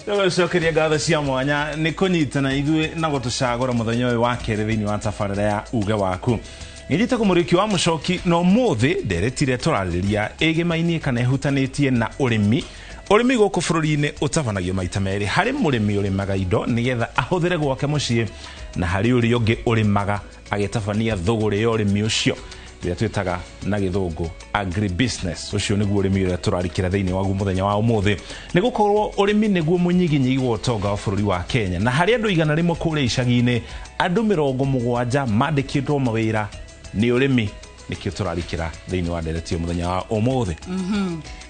Tũgũcokeria ngatho cia mwanya nĩ kũnyitana ithuĩ na gũtũcagũra mũthenya ũyũ wa kerĩ thĩinĩ wa tabarĩra ya uge waku. Nĩnjĩtagwo Mũrĩki wa Mũcoki na ũmũthĩ nderetire tũrarĩrĩria ĩgĩmainie kana ĩhutanĩtie na ũrĩmi. Ũrĩmi gũkũ bũrũri-inĩ ũtabanagio maita merĩ, harĩ mũrĩmi ũrĩmaga indo nĩgetha ahũthĩre gwake mũciĩ na harĩ ũrĩa ũngĩ ũrĩmaga agĩtabania thũgũrĩ ya ũrĩmi ũcio ĩrĩa twĩtaga na gĩthũngũ agribusiness. Ũcio nĩguo ũrĩmi ũrĩa tũrarikĩra thĩinĩ waguo mũthenya wa ũmũthĩ, nĩ gũkorwo ũrĩmi nĩguo mũnyiginyigi wa ũtonga wa bũrũri wa Kenya, na harĩ andũ 100 kũrĩa icagi-inĩ, andũ 70 mandĩkĩtwo mawĩra nĩ ũrĩmi. Nĩkĩo tũrarikĩra thĩinĩ wa ndereti mũthenya wa ũmũthĩ.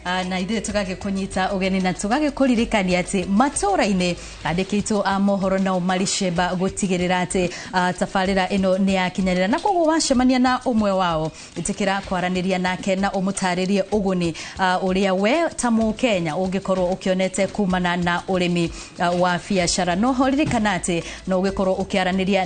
Na ithuĩ tũgagĩkũnyita ũgeni na tũgagĩkũririkania atĩ matũũra-inĩ andĩkĩtwo a mohoro nao maricemba gũtigĩrĩra atĩ tabarĩra ĩno nĩ yakinyanĩra, na koguo wacemania na ũmwe wao ĩtĩkĩra kwaranĩria nake na ũmũtarĩrie ũguni ũrĩa we ta mũkenya ũngĩkorwo ũkĩonete kumana na ũrĩmi wa biacara. No ho ririkana atĩ no ũgĩkorwo ũkĩaranĩria,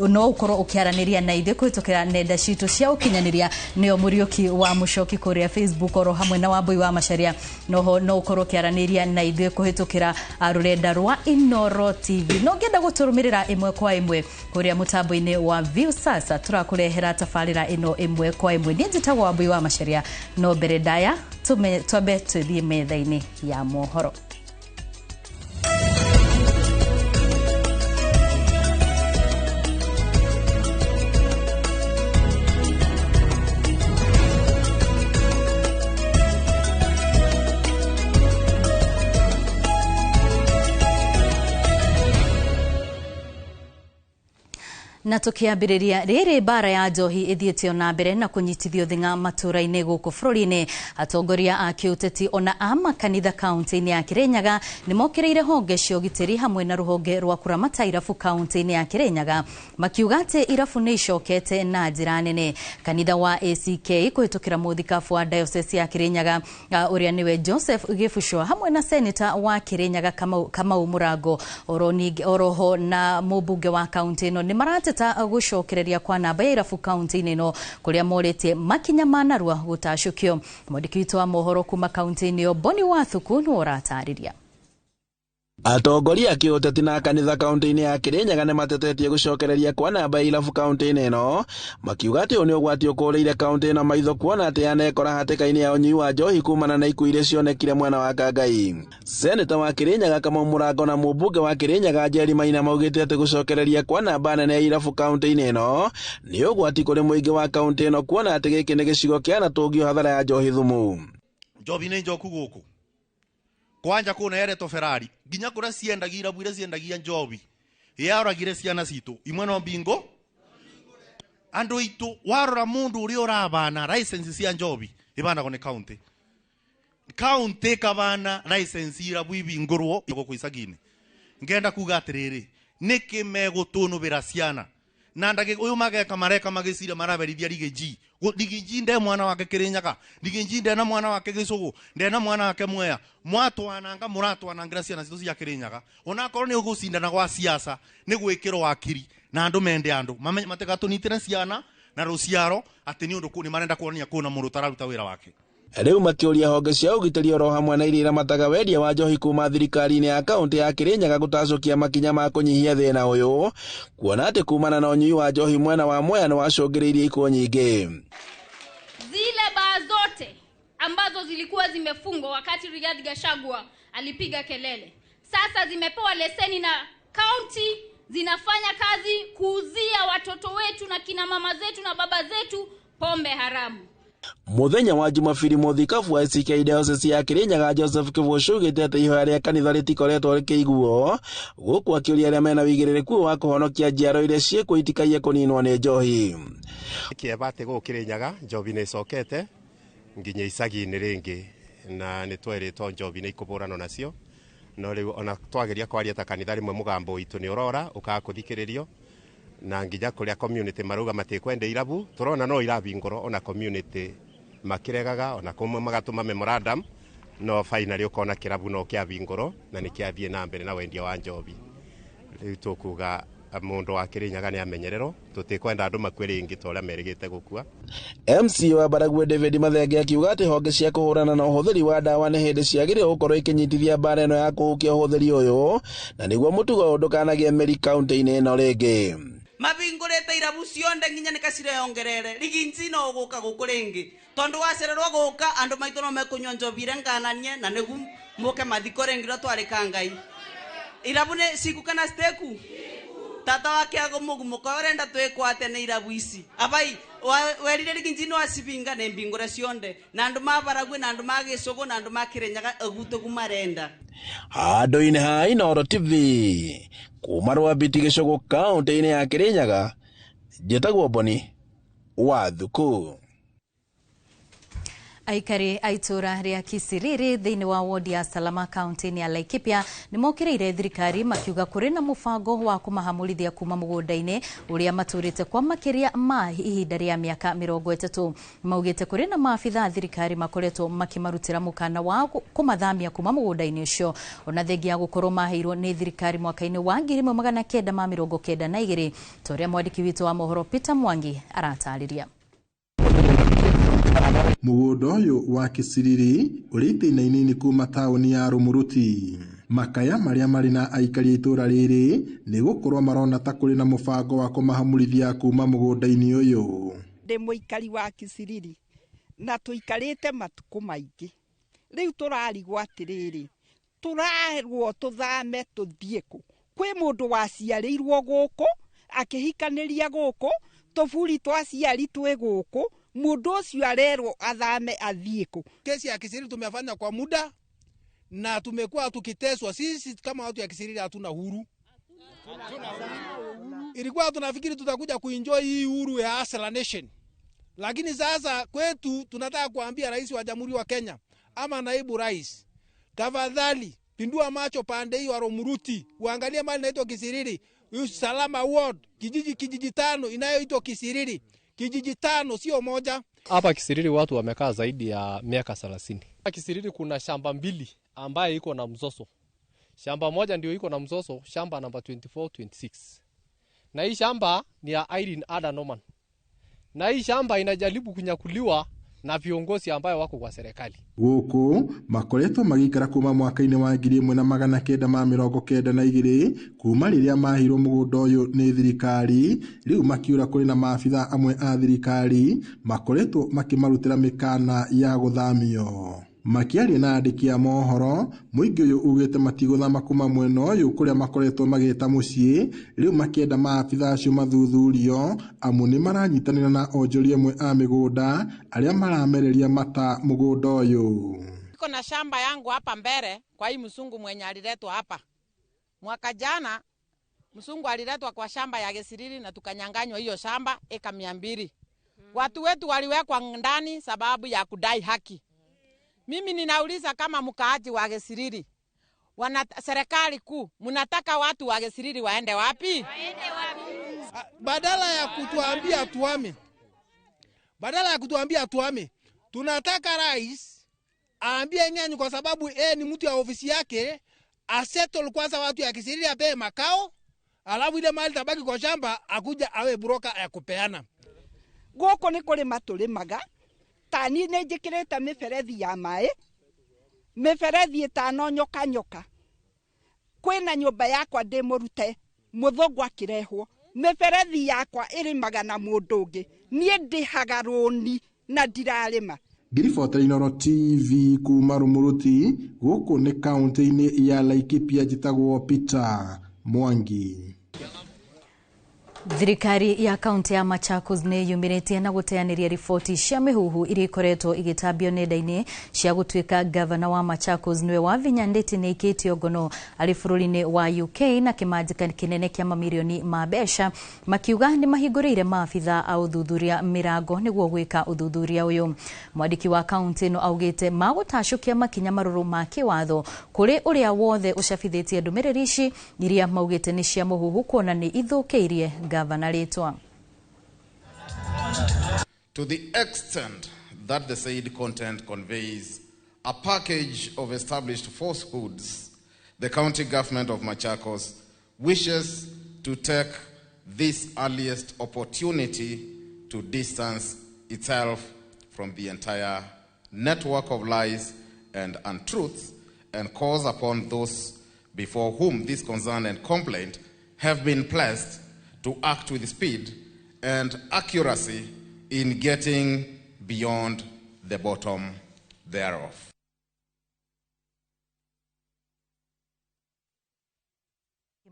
no ũkorwo ũkĩaranĩria na ithuĩ kũhĩtũkĩra nenda citũ cia ũkinyanĩria, nĩyo Mũriũki wa Mũcoki kũrĩa Facebook oro hamwe na Wambui wa Macharia. Noho no ũkorwo ũkĩaranĩria na ithuĩ kũhĩtũkĩra rũrenda rwa Inoro TV. No ũngĩenda gũtũrũmĩrĩra ĩmwe kwa ĩmwe kũrĩa mũtambo-inĩ wa Viusasa, tũrakũrehera tabarĩra ĩno ĩmwe kwa ĩmwe. Niĩ njĩtagwo Wambui wa Macharia, no mbere ndaya twambe tũthiĩ metha-inĩ ya mohoro. Na tukiambĩrĩria rĩrĩ, mbara ya njohi ĩthiĩte ona mbere na kũnyitithio thing'a matũũra-inĩ gũkũ bũrũri-inĩ. Atongoria a kĩũteti ona a makanitha kaunti-inĩ ya Kĩrĩnyaga nĩ mokĩrĩire honge cia ũgitĩri hamwe na rũhonge rwa kũramata irabu kaunti-inĩ ya Kĩrĩnyaga, makiuga atĩ irabu nĩ icokete na njĩra nene. Kanitha wa ACK kũhĩtũkĩra mũthikabu wa diocese ya Kĩrĩnyaga ũrĩa nĩwe Joseph Gĩbuco hamwe na seneta wa Kĩrĩnyaga Kamau Mũrango oroho na mũmbunge wa kaunti ĩno nĩ marateta gũcokereria kwa namba ya irabu kaunti-inĩ ĩno, kũrĩa morĩtie makinya ma narua gũtacũkio. Mwandĩki witũ wa mohoro kuma kaunti-inĩ ĩyo Boni Wathuku nĩwe ũratarĩria. Atongoria a kĩũteti na kanitha kaunti-inĩ ya Kĩrĩnyaga nĩ matetetie gũcokereria kwa namba ya irabu kaunti-inĩ ĩno, makiuga atĩ ũyũ nĩ ũgwati ũkũrĩire kaunti ĩno maitho, kuona atĩ yanekora hatĩka-inĩ ya ũnyui wa njohi kumana na ikuũ iria cionekire mwena wa Kangai. Seneta wa Kĩrĩnyaga Kamau Mũrango na mũmbunge wa Kĩrĩnyaga Njeri Maina maugĩte atĩ gũcokereria kwa namba nene ya irabu kaunti-inĩ ĩno nĩ ũgwati kũrĩ mũingĩ wa kaunti ĩno, kuona atĩ gĩkĩ nĩ gĩcigo kĩanatũngio hathara ya njohi thumu. Njohi nĩ njoku gũkũ kwanja kũna yaretwo Ferrari nginya kũrĩa ciendagia irabu iria ciendagia njohi yaragire ciana citũ imwe no mbingo andũ aitũ. Warora mũndũ ũrĩa ũrabana license cia njohi ibanagwo nĩ county, county kabana license irabu ibingũrwo gũkũ icagi-inĩ. Ngenda kuga atĩrĩrĩ, nĩkĩ megũtũnũbĩra ciana na ndagĩ ũyũ mageka mareka magĩcira maraberithia rigĩnji rigĩnji nde mwana wake Kĩrĩnyaga, rigĩnji ndena mwana wake Gĩcũgũ, ndena mwana wake Mwea. Mwatwananga mũratwanangĩra ciana citũ cia Kĩrĩnyaga, onakorwo nĩ ũgũcindana gwa siasa nĩ gwĩkĩrwo akiri na andũ mende andũ matigatũnyitĩre ciana na rũciaro atĩ nĩ ũndũ nĩ marenda kuonania kũna mũndũ ũtararuta wĩra wake. Rĩu makĩũria honge cia ũgitĩri oro hamwe na iria iramataga wendia wa njohi kuma thirikari-inĩ ya kaunti ya Kĩrĩnyaga gũtacũkia makinya ma kũnyihia thĩna ũyũ, kuona atĩ kumana na ũnyui wa njohi mwena wa Mwea nĩ wacũngĩrĩirie ikuũ nyingĩ. Zile baa zote ambazo zilikuwa zimefungwa wakati Rigathi Gachagua alipiga kelele, sasa zimepewa leseni na county, zinafanya kazi kuuzia watoto wetu na kina mama zetu na baba zetu pombe haramu. Mũthenya wa Jumabiri, mũthikabu wa ACK Diocese ya Kĩrĩnyaga Joseph Kĩbũcũ augĩte atĩ ihoya rĩa kanitha rĩtikoretwo rĩkĩiguo, gũkũ akĩũria arĩa mena wĩigĩrĩrĩku wa kũhonokia njiaro iria ciĩkuo itikaiye kũninwo nĩ njohi. Kĩeva atĩ gũkũ Kĩrĩnyaga njohi nĩ ĩcokete nginya icagi-inĩ rĩngĩ, na nĩ twerĩtwo njohi nĩ ikũbũranwo nacio, no rĩu ona twageria kwaria ta kanitha rĩmwe mũgambo witũ nĩ ũrora ũkaga kũthikĩrĩrio, na nginya kũrĩa community marauga matikwenda irabu tũrona no irabingũrwo, ona community makiregaga, ona kumwe magatũma memorandum, no finally ũkona kĩrabu no kĩabingũrwo na nĩ kĩathiĩ na mbere na wendia wa njohi. Rĩu tũkuga Mundu wa Kirinyaga ni amenyererwo, tutikwenda andu makue ringi ta uria merigite gukua. MC wa Baragwe David Mathenge akiuga atĩ honge cia kũhũrana na ũhũthĩri wa ndawa nĩ hĩndĩ ciagĩrĩirwo gũkorwo ikĩnyitithia mbara ĩno ya kũhukia ũhũthĩri ũyũ, na nĩguo mũtugo ũyũ ndũkanagĩe mĩri kaunti-inĩ ĩno rĩngĩ. Mabingurete irabu cionde nginya nikacireyongerere riginzi no guka guku ringi tondu wacererwo guka andu maitu no mekunywa njobire ngananie na nigu muke mathiko ringi ro twarika Ngai. Irabu ni ciku kana steku tata wake ago mugumuko urenda twikwate ni irabu ici abai werire riginzi no acibinga ni mbingure cionde na andu mabaragwe na andu magicugu na andu makirinyaga gutugu marenda. Handũ-inĩ ha Inooro TV kuma Rwambiti gĩcũgũ kaunti-inĩ ya Kirinyaga, njĩtagwo Boni wa Thuku. Aikari a itũra rĩa Kisiriri thĩinĩ wa wodi ya Salama kaunti-inĩ ya Laikipia nĩmokĩrĩire thirikari makiuga kũrĩ na mũbango wa kũmahamũrithia kuma mũgũnda-inĩ ũrĩa matũrĩte kwa makĩria ma ihinda rĩa mĩaka 30. Maugĩte kũrĩ na maabitha a thirikari makoretwo makĩmarutĩra mũkana wa kũmathamia kuma mũgũnda-inĩ ũcio, ona thengia ya gũkorwo maheirwo nĩ thirikari mwaka-inĩ wa 1992, ta ũrĩa mwandĩki witũ wa mohoro Peter Mwangi aratarĩria. Mũgũnda ũyũ wa Kisiriri ũrĩ itĩna inini kuma taũni ya Rumuruti. Makaya marĩa marĩ na aikari a itũũra rĩrĩ nĩ gũkorwo marona ta kũrĩ na mũbango wa kũmahamũrithia kuma mũgũnda-inĩ ũyũ. Ndĩ mũikari wa Kisiriri na tũikarĩte matukũ maingĩ. Rĩu tũrarigwo atĩrĩrĩ, tũrarwo tũthame tũthiĩ kũ? Kwĩ mũndũ waciarĩirwo gũkũ akĩhikanĩria gũkũ, tũburi twaciari twĩ gũkũ, mundu ucio arerwo athame athiĩ kũ? Kesi ya Kisiriri tumefanya kwa muda na tumekuwa tukiteswa. Sisi kama watu ya Kisiriri hatuna huru. Ilikuwa tunafikiri tutakuja kuenjoy hii huru ya Hustler Nation, lakini sasa kwetu tunataka kuambia rais wa Jamhuri wa Kenya ama naibu rais, tafadhali pindua macho pande hiyo ya Rumuruti, uangalie mali inaitwa Kisiriri, Salama Ward, kijiji 5 inayoitwa Kisiriri. Kijiji 5 sio moja. Hapa Kisiriri watu wamekaa zaidi ya miaka 30. Hapa Kisiriri kuna shamba 2 ambaye iko na mzozo. Shamba moja ndio iko na mzozo, shamba namba 2426. Na hii shamba ni ya Irene Ada Norman. Na hii shamba inajaribu kunyakuliwa na viongozi ambayo wako kwa serikali. Gũkũ makoretwo magĩikara kuma mwaka-inĩ wa 1992 kuma rĩrĩa maheirwo mũgũnda ũyũ nĩ thirikari. Rĩu makiura kũrĩ na maabitha amwe a thirikari makoretwo makĩmarutĩra mĩkana ya gũthamio. Makĩaria na andĩki a mohoro, mũingĩ ũyũ ugĩte matigũthama kuma mwena ũyũ kũrĩa makoretwo magĩta mũciĩ. Rĩu makĩenda maabitha acio mathuthurio amu nĩ maranyitanĩra na onjoria amwe a mĩgũnda arĩa maramereria mata mũgũnda ũyũ. Niko na shamba yangu hapa mbere kwa hii msungu mwenye aliletwa hapa mwaka jana. Msungu aliletwa kwa shamba ya Kisiriri na tukanyanganywa hiyo shamba eka 200. Watu wetu waliwekwa ndani sababu ya kudai haki. Mimi ninauliza kama mkaaji wa Kisiriri, serikali kuu, mnataka watu wa Kisiriri waende wapi? Badala ya kutuambia tuame, badala ya kutuambia tuame, tunataka rais aambie nyanyi, kwa sababu ni mtu ya ofisi yake, asettle kwanza watu ya Kisiriri, apewe makao, alafu ile mali tabaki kwa shamba akuja awe broker ya kupeana. Gũkũ nĩ kũrĩma tũrĩmaga. Tani nĩ njĩkĩrĩte mĩberethi ya maĩ, mĩberethi 5 nyoka nyoka. Kwĩna nyũmba yakwa ndĩ mũrute mũthũngũ akĩrehwo, mĩberethi yakwa ĩrĩmaga na mũndũ ũngĩ. Niĩ ndĩhaga rũni na ndirarĩma. Ngiribota Inooro TV kuma Rumuruti, gũkũ nĩ kaunti-inĩ ya Laikipia, njĩtagwo Peter Mwangi. Thirikari ya kaunti ya Machakos nĩ yumĩrĩtie na gũteanĩria riboti cia mĩhuhu iria ikoretwo igĩtambio nenda-inĩ cia gũtuĩka gavana wa Machakos nĩwe Wavinya Ndeti nĩ aikĩtio ngono arĩ bũrũri-inĩ wa UK na kĩmanjĩka kĩnene kĩa mamirioni ma mbeca, makiuga nĩ mahingũrĩire maabitha a ũthuthuria mĩrango nĩguo gwĩka ũthuthuria ũyũ. Mwandĩki wa kaunti ĩno augĩte magũtacũkia makinya marũrũ ma kĩwatho kũrĩ ũrĩa wothe ũcabithĩtie ndũmĩrĩri ici iria maugĩte nĩ cia mũhuhu kuona nĩ ithũkĩirie gavana rĩtwa. To the extent that the said content conveys a package of established falsehoods, the county government of Machakos wishes to take this earliest opportunity to distance itself from the entire network of lies and untruths and calls upon those before whom this concern and complaint have been placed to act with speed and accuracy in getting beyond the bottom thereof.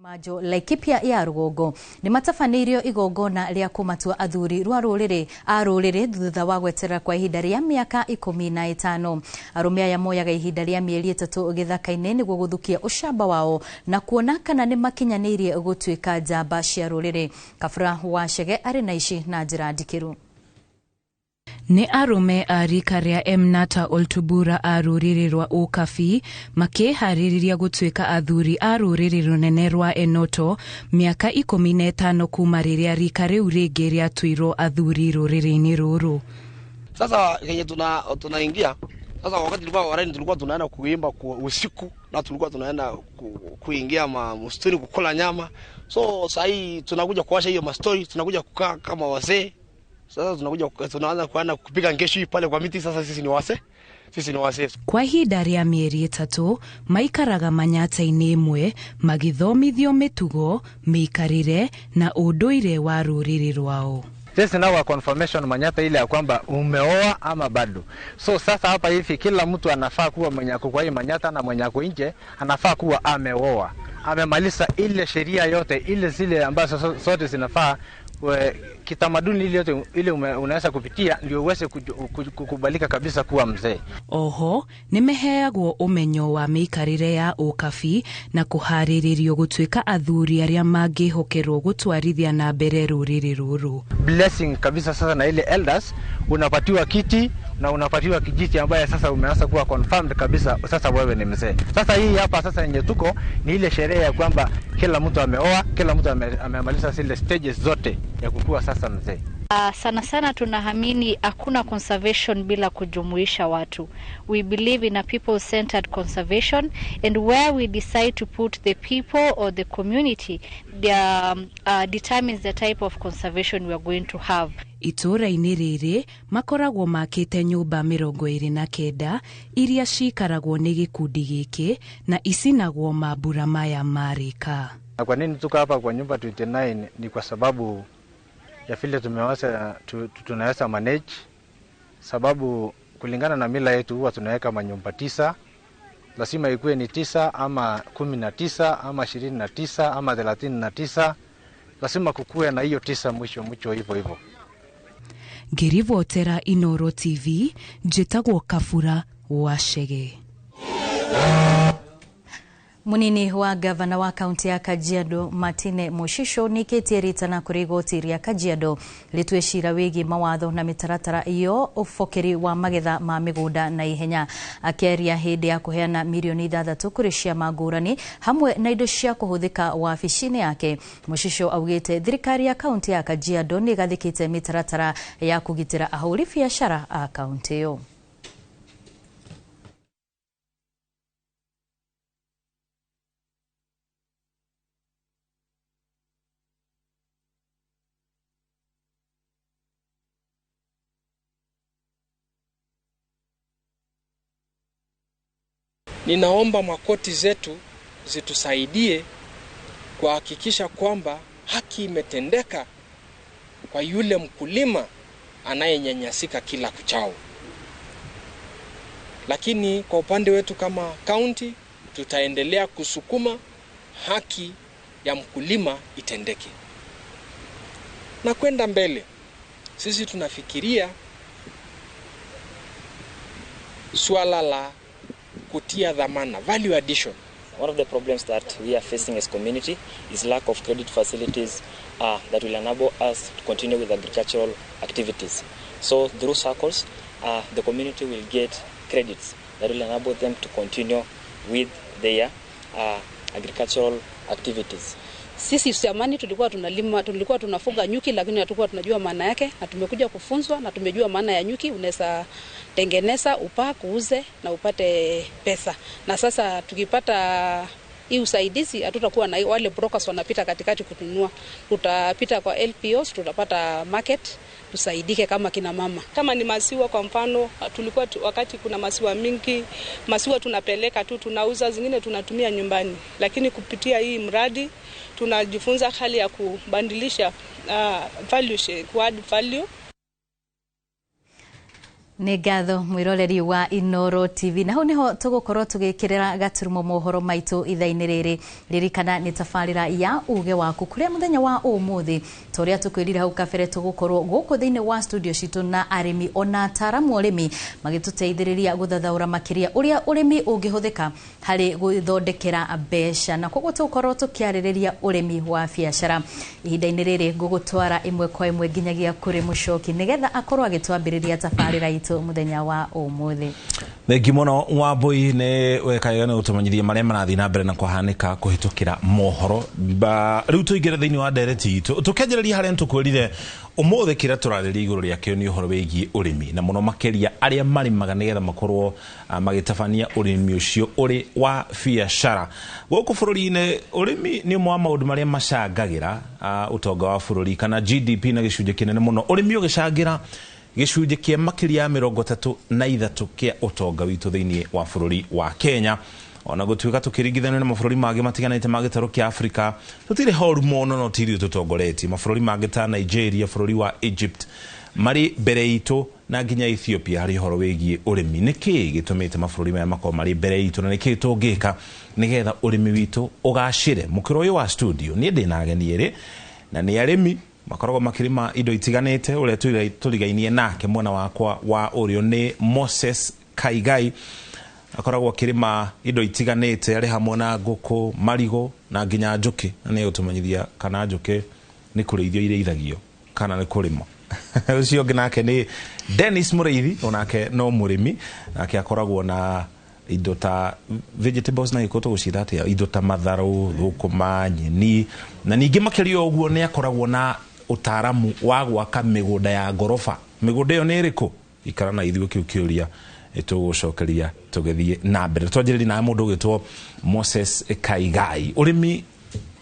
Majo Laikipia ya rũgongo nĩ matabanĩirio igongona rĩa kũmatua athuri rwa rũrĩrĩ a rũrĩrĩ thutha wa gweterera kwa ihinda rĩa mĩaka 15. Arũme aya moyaga ihinda rĩa mĩeri 3 gĩthaka-inĩ nĩguo gũthukia ũcamba wao na kuona kana nĩ makinyanĩirie gũtuĩka njamba cia rũrĩrĩ. Kabura wa Chege arĩ na ici na njĩra ndikĩru. Nĩ arũme a rika rĩa Emnata Oltubura a rũrĩrĩ rwa Ũkabi makĩharĩrĩria gũtuĩka athuri a rũrĩrĩ rũnene rwa Enoto mĩaka 15 kuma rĩrĩa rika rĩu rĩngĩ rĩatuirwo athuri rũrĩrĩ-inĩ rũrũ. Sasa kenye tunaingia sasa, wakati tulikuwa warani tulikuwa tunaenda kuimba kwa usiku na tulikuwa tunaenda kuingia msituni kukula nyama. So sasa hii tunakuja kuwasha hiyo mastori, tunakuja kukaa kama wazee. Sasa tunakuja tunaanza kuana kupiga ngeshi pale kwa miti. Sasa sisi ni wase, sisi ni wase. Kwa ihinda rĩa mĩeri 3 maikaraga manyata-inĩ ĩmwe magĩthomithio mĩtugo, mĩikarĩre na ũndũire wa rũrĩrĩ rwao. This now a confirmation manyata ile ya kwamba umeoa ama bado. So sasa hapa hivi kila mtu anafaa kuwa mwenye ako kwa hii manyata na mwenye ako nje anafaa kuwa ameoa. Amemaliza ile sheria yote ile zile ambazo zote zinafaa kitamaduni ile yote ile unaweza kupitia ndio uweze kukubalika kabisa kuwa mzee. Oho nimeheagwo umenyo wa mĩikarĩre ya ũkabi na kũharĩrĩrio gũtuĩka athuri arĩa mangĩhokerwo gũtwarithia na mbere rũrĩrĩ rũrũ. Blessing kabisa sasa na ile elders unapatiwa kiti na unapatiwa kijiti ambaye sasa umeanza kuwa confirmed kabisa sasa wewe ni mzee. Sasa hii hapa sasa yenye tuko ni ile sherehe ya kwamba kila mtu ameoa, kila mtu amemaliza zile stages zote ya kukua sasa mzee. Sana sana tunaamini hakuna conservation bila kujumuisha watu. We believe in a people-centered conservation, and where we decide to put the people or the community determines the type of conservation we are going to have. Itũũra-inĩ rĩrĩ makoragwo makĩte nyũmba 29 iria cikaragwo nĩ gĩkundi gĩkĩ na icinagwo mambura maya marĩka. Na kwa nini tuko hapa kwa nyumba 29 ni kwa sababu ya vile tumeweza tunaweza manage, sababu kulingana na mila yetu huwa tunaweka manyumba 9, lazima ikuwe ni 9 ama 19 ama 29 ama 39, lazima kukue na hiyo 9 mwisho mwisho hivyo hivyo. Ngĩribotera Inoro TV njĩtagwo Kabura wa Chege. Munini wa gavana wa kaunti ya Kajiado Martine Moshisho nĩkĩtie ritana kũrĩ igoti rĩa Kajiado rĩtue cira wĩgiĩ mawatho na mĩtaratara iyo ũbokeri wa magetha ma mĩgũnda na ihenya. Akĩaria hĩndĩ ya kũheana mirioni 6 kũrĩ ciama ngũrani hamwe na indo cia kũhũthĩka wabici-inĩ yake, Moshisho augĩte thirikari ya kaunti ya Kajiado nĩ ĩgathĩkĩte mĩtaratara ya kũgitĩra ahũri biacara a kaunti ĩyo. Ninaomba makoti zetu zitusaidie kuhakikisha kwamba haki imetendeka kwa yule mkulima anayenyanyasika kila kuchao. Lakini kwa upande wetu kama county tutaendelea kusukuma haki ya mkulima itendeke. Na kwenda mbele, sisi tunafikiria swala la kutia dhamana, value addition. One of the problems that we are facing as community is lack of credit facilities that will enable us to continue with agricultural activities. So through circles, the community will get credits that will enable them to continue with their agricultural activities. Sisi zamani tulikuwa tunalima, tulikuwa tunafuga nyuki, lakini hatukuwa tunajua maana yake, na tumekuja kufunzwa na tumejua maana ya nyuki. Unaweza tengeneza upaa kuuze na upate pesa. Na sasa tukipata Hii usaidizi hatutakuwa na wale brokers wanapita katikati kutununua. Tutapita kwa LPOs, tutapata market, tusaidike kama kina mama. Kama ni maziwa kwa mfano, tulikuwa wakati kuna maziwa mingi, maziwa tunapeleka tu, tunauza, zingine tunatumia nyumbani. Lakini kupitia hii mradi tunajifunza hali ya kubadilisha value, ku add value. Nĩ ngatho mwĩroreri wa Inoro TV, na hau nĩho tũgũkorwo tũgĩkĩrĩra gaturumo mohoro maitũ ithaa-inĩ rĩrĩ. Ririkana nĩ tabarĩra ya uge waku, kũrĩa mũthenya wa ũmũthĩ ta ũrĩa tũkwĩrire hau kabere tũgũkorwo gũkũ thĩinĩ wa studio citũ na arĩmi ona ataaramu ũrĩmi magĩtũteithĩrĩria gũthathaũra makĩria ũrĩa ũrĩmi ũngĩhũthĩka harĩ gwĩthondekera mbeca, na koguo tũgũkorwo tũkĩarĩrĩria ũrĩmi wa biacara. Ihinda-inĩ rĩrĩ ngũgũtwara ĩmwe kwa ĩmwe nginyagia kũrĩ Mũcoki nĩgetha akorwo agĩtwambĩrĩria tabarĩra itũ muthenya wa umuthi. Thengi muno Wambui, nĩ wekaga nĩ gũtũmenyithia marĩa marathiĩ na mbere na kũhanĩka kũhĩtũkĩra mohoro. Rĩu tũingĩre thĩinĩ wa ndereti itũ tũkĩanjĩrĩria harĩa nĩtũkwĩrire ũmũthĩ kĩrĩa tũrarĩria igũrũ rĩakĩo nĩ ũhoro wĩgiĩ ũrĩmi, na mũno makĩria arĩa marĩmaga nĩgetha makorwo magĩtabania ũrĩmi ũcio ũrĩ wa biacara. Gũkũ bũrũri-inĩ ũrĩmi nĩ ũmwe wa maũndũ marĩa macangagĩra ũtonga wa bũrũri kana GDP na gĩcunjĩ kĩnene mũno. Ũrĩmi ũgĩcangĩra gĩcunjĩ kĩa makĩria ya 33 kĩa ũtonga witũ thĩinĩ wa bũrũri wa Kenya. Ona gũtuĩka tũkĩringithanio na mabũrũri mangĩ matiganĩte ma gĩtarũ kĩa Afrika tũtirĩ horu mũno, no ti ithuĩ tũtongoretie. Mabũrũri mangĩ ta Nigeria, bũrũri wa Egypt marĩ mbere itũ na nginya Ethiopia harĩ ũhoro wĩgiĩ ũrĩmi. Nĩkĩ gĩtũmĩte mabũrũri maya makorwo marĩ mbere itũ, na nĩkĩ tũngĩka nĩgetha ũrĩmi witũ ũgacĩre? Mũkĩro ũyũ wa studio niĩ ndĩna ageni erĩ na nĩ arĩmi makoragwo makĩrĩma indo itiganĩte. Ũrĩa tũrigainie nake mwena wakwa wa ũrĩo nĩ Moses Kaigai, akoragwo akĩrĩma indo itiganĩte arĩ hamwe na ngũkũ, marigũ na nginya njũkĩ, na nĩ egũtũmenyithia kana njũkĩ nĩ kũrĩithio irĩithagio kana nĩ kũrĩmwo. Ũcio ũngĩ nake nĩ Dennis Mũrĩithi, onake no mũrĩmi, nake akoragwo na indo ta vegetables na gĩkũ tũgũciĩta atĩa, indo ta matharũ, thũkũma, nyeni, na ningĩ makĩria ũguo nĩ akoragwo na ũtaaramu wa gwaka mĩgũnda ya ngoroba. Mĩgũnda ĩyo nĩ ĩrĩkũ? Ikara na ithuĩ kĩu kĩũria tũgũcokeria tũgĩthiĩ na mbere. Twanjĩrĩrie na mũndũ ũgĩtwo Moses Kaigai. Ũrĩmi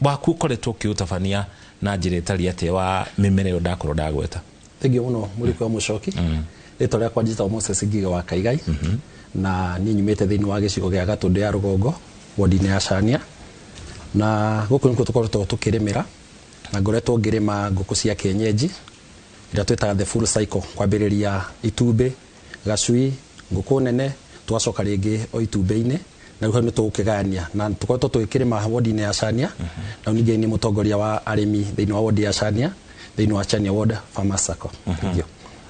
waku ũkoretwo ũkĩũtabania na njĩra ĩtariĩ atĩa wa mĩmera ĩyo ndakorwo ndagweta? Thengiũ mũno Mũrĩku wa Mũcoki. Rĩtwa rĩakwa njĩtagwo Moses Ngige wa Kaigai, na niĩ nyumĩte thĩinĩ wa gĩcigo gĩa Gatũndũ ya Rũgongo, wodi-inĩ ya Cania, na gũkũ nĩkuo tũkoretwo tũkĩrĩmĩra, na ngoretwo ngĩrĩma ngũkũ cia kienyeji iria twĩtaga the full cycle, kwambĩrĩria itumbĩ, gacui, ngũkũ nene, tũgacoka rĩngĩ o itumbĩ-inĩ, na rĩu hau nĩ tũgũkĩgayania, na tũkoretwo tũgĩkĩrĩma wodi-inĩ ya Cania, na rĩu ningĩ nĩ mũtongoria wa arĩmi thĩinĩ wa wodi ya Cania, thĩinĩ wa Chania Ward Farmers Sacco.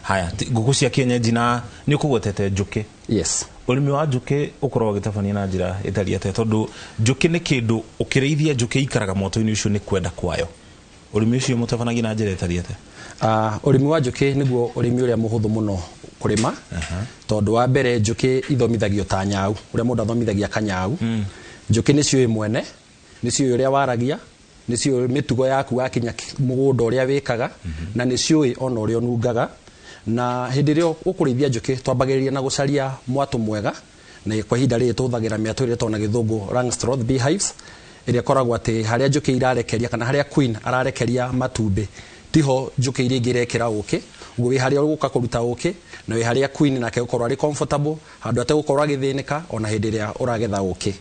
Haya, ngũkũ cia kienyeji na nĩ ũkũgwetete njũkĩ. Yes. Ũrĩmi wa njũkĩ ũkoragwo ũgĩtabania na njĩra ĩtariĩ atĩa? Tondũ njũkĩ nĩ kĩndũ ũkĩrĩithia njũkĩ ikaraga mwatũ-inĩ ũcio nĩ kwenda kwayo. Ũrĩmi ũcio mũtabanagia na njĩra ĩtariĩ atĩa? Ũrĩmi wa njũkĩ nĩguo ũrĩmi ũrĩa mũhũthũ mũno kũrĩma, tondũ wa mbere njũkĩ ithomithagio ta nyau, ũrĩa mũndũ athomithagia kanyau. Njũkĩ nĩ ciũĩ mwene, nĩ ciũĩ ũrĩa waragia, nĩ ciũĩ mĩtugo yaku wakinya mũgũnda ũrĩa wĩkaga, na nĩ ciũĩ ona ũrĩa ũnungaga. Na hĩndĩ ĩrĩa ũkũrĩithia njũkĩ twambagĩrĩria na gũcaria mwatũ mwega, na kwa ihinda rĩrĩ tũhũthagĩra mĩatũ ĩrĩa ĩtagwo na gĩthũngũ Langstroth beehives, ĩrĩa ĩkoragwo atĩ harĩa njũkĩ irarekeria kana harĩa queen ararekeria matumbĩ tiho njũkĩ iria ingĩ irekĩra ũkĩ. Ũguo wĩ harĩa ũgũka kũruta ũkĩ, na wĩ harĩa queen nake gũkorwo arĩ comfortable, handũ ategũkorwo agĩthĩnĩka ona hĩndĩ ĩrĩa ũragetha ũkĩ.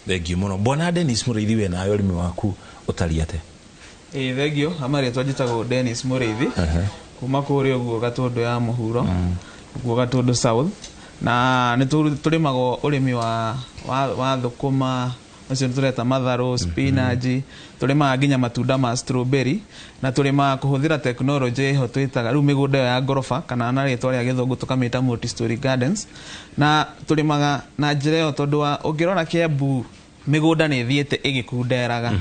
Thengiũ mũno Bwana Dennis Mũrĩithi, we nawe ũrĩmi waku ũtariĩ atĩa? Ĩĩ thengio, amarĩtwa njĩtagwo Dennis Mũrĩithi, kuma kũrĩa ũguo Gatũndũ ya Mũhuro, ũguo Gatũndũ South, na nĩ tũrĩmaga ũrĩmi wa thũkũma, ũcio tũreta matharũ, spinach, tũrĩmaga nginya matunda ma strawberry, na tũrĩmaga kũhũthĩra tekinoronjĩ ĩho twĩtaga rĩu mĩgũnda ĩyo ya ngoroba, kana na rĩtwa rĩa gĩthũngũ tũkamĩta multi-story gardens, na tũrĩmaga na njĩra ĩyo tondũ wa ũngĩrora Kiambu mĩgũnda nĩ ĩthiĩte ĩgĩkunderaga.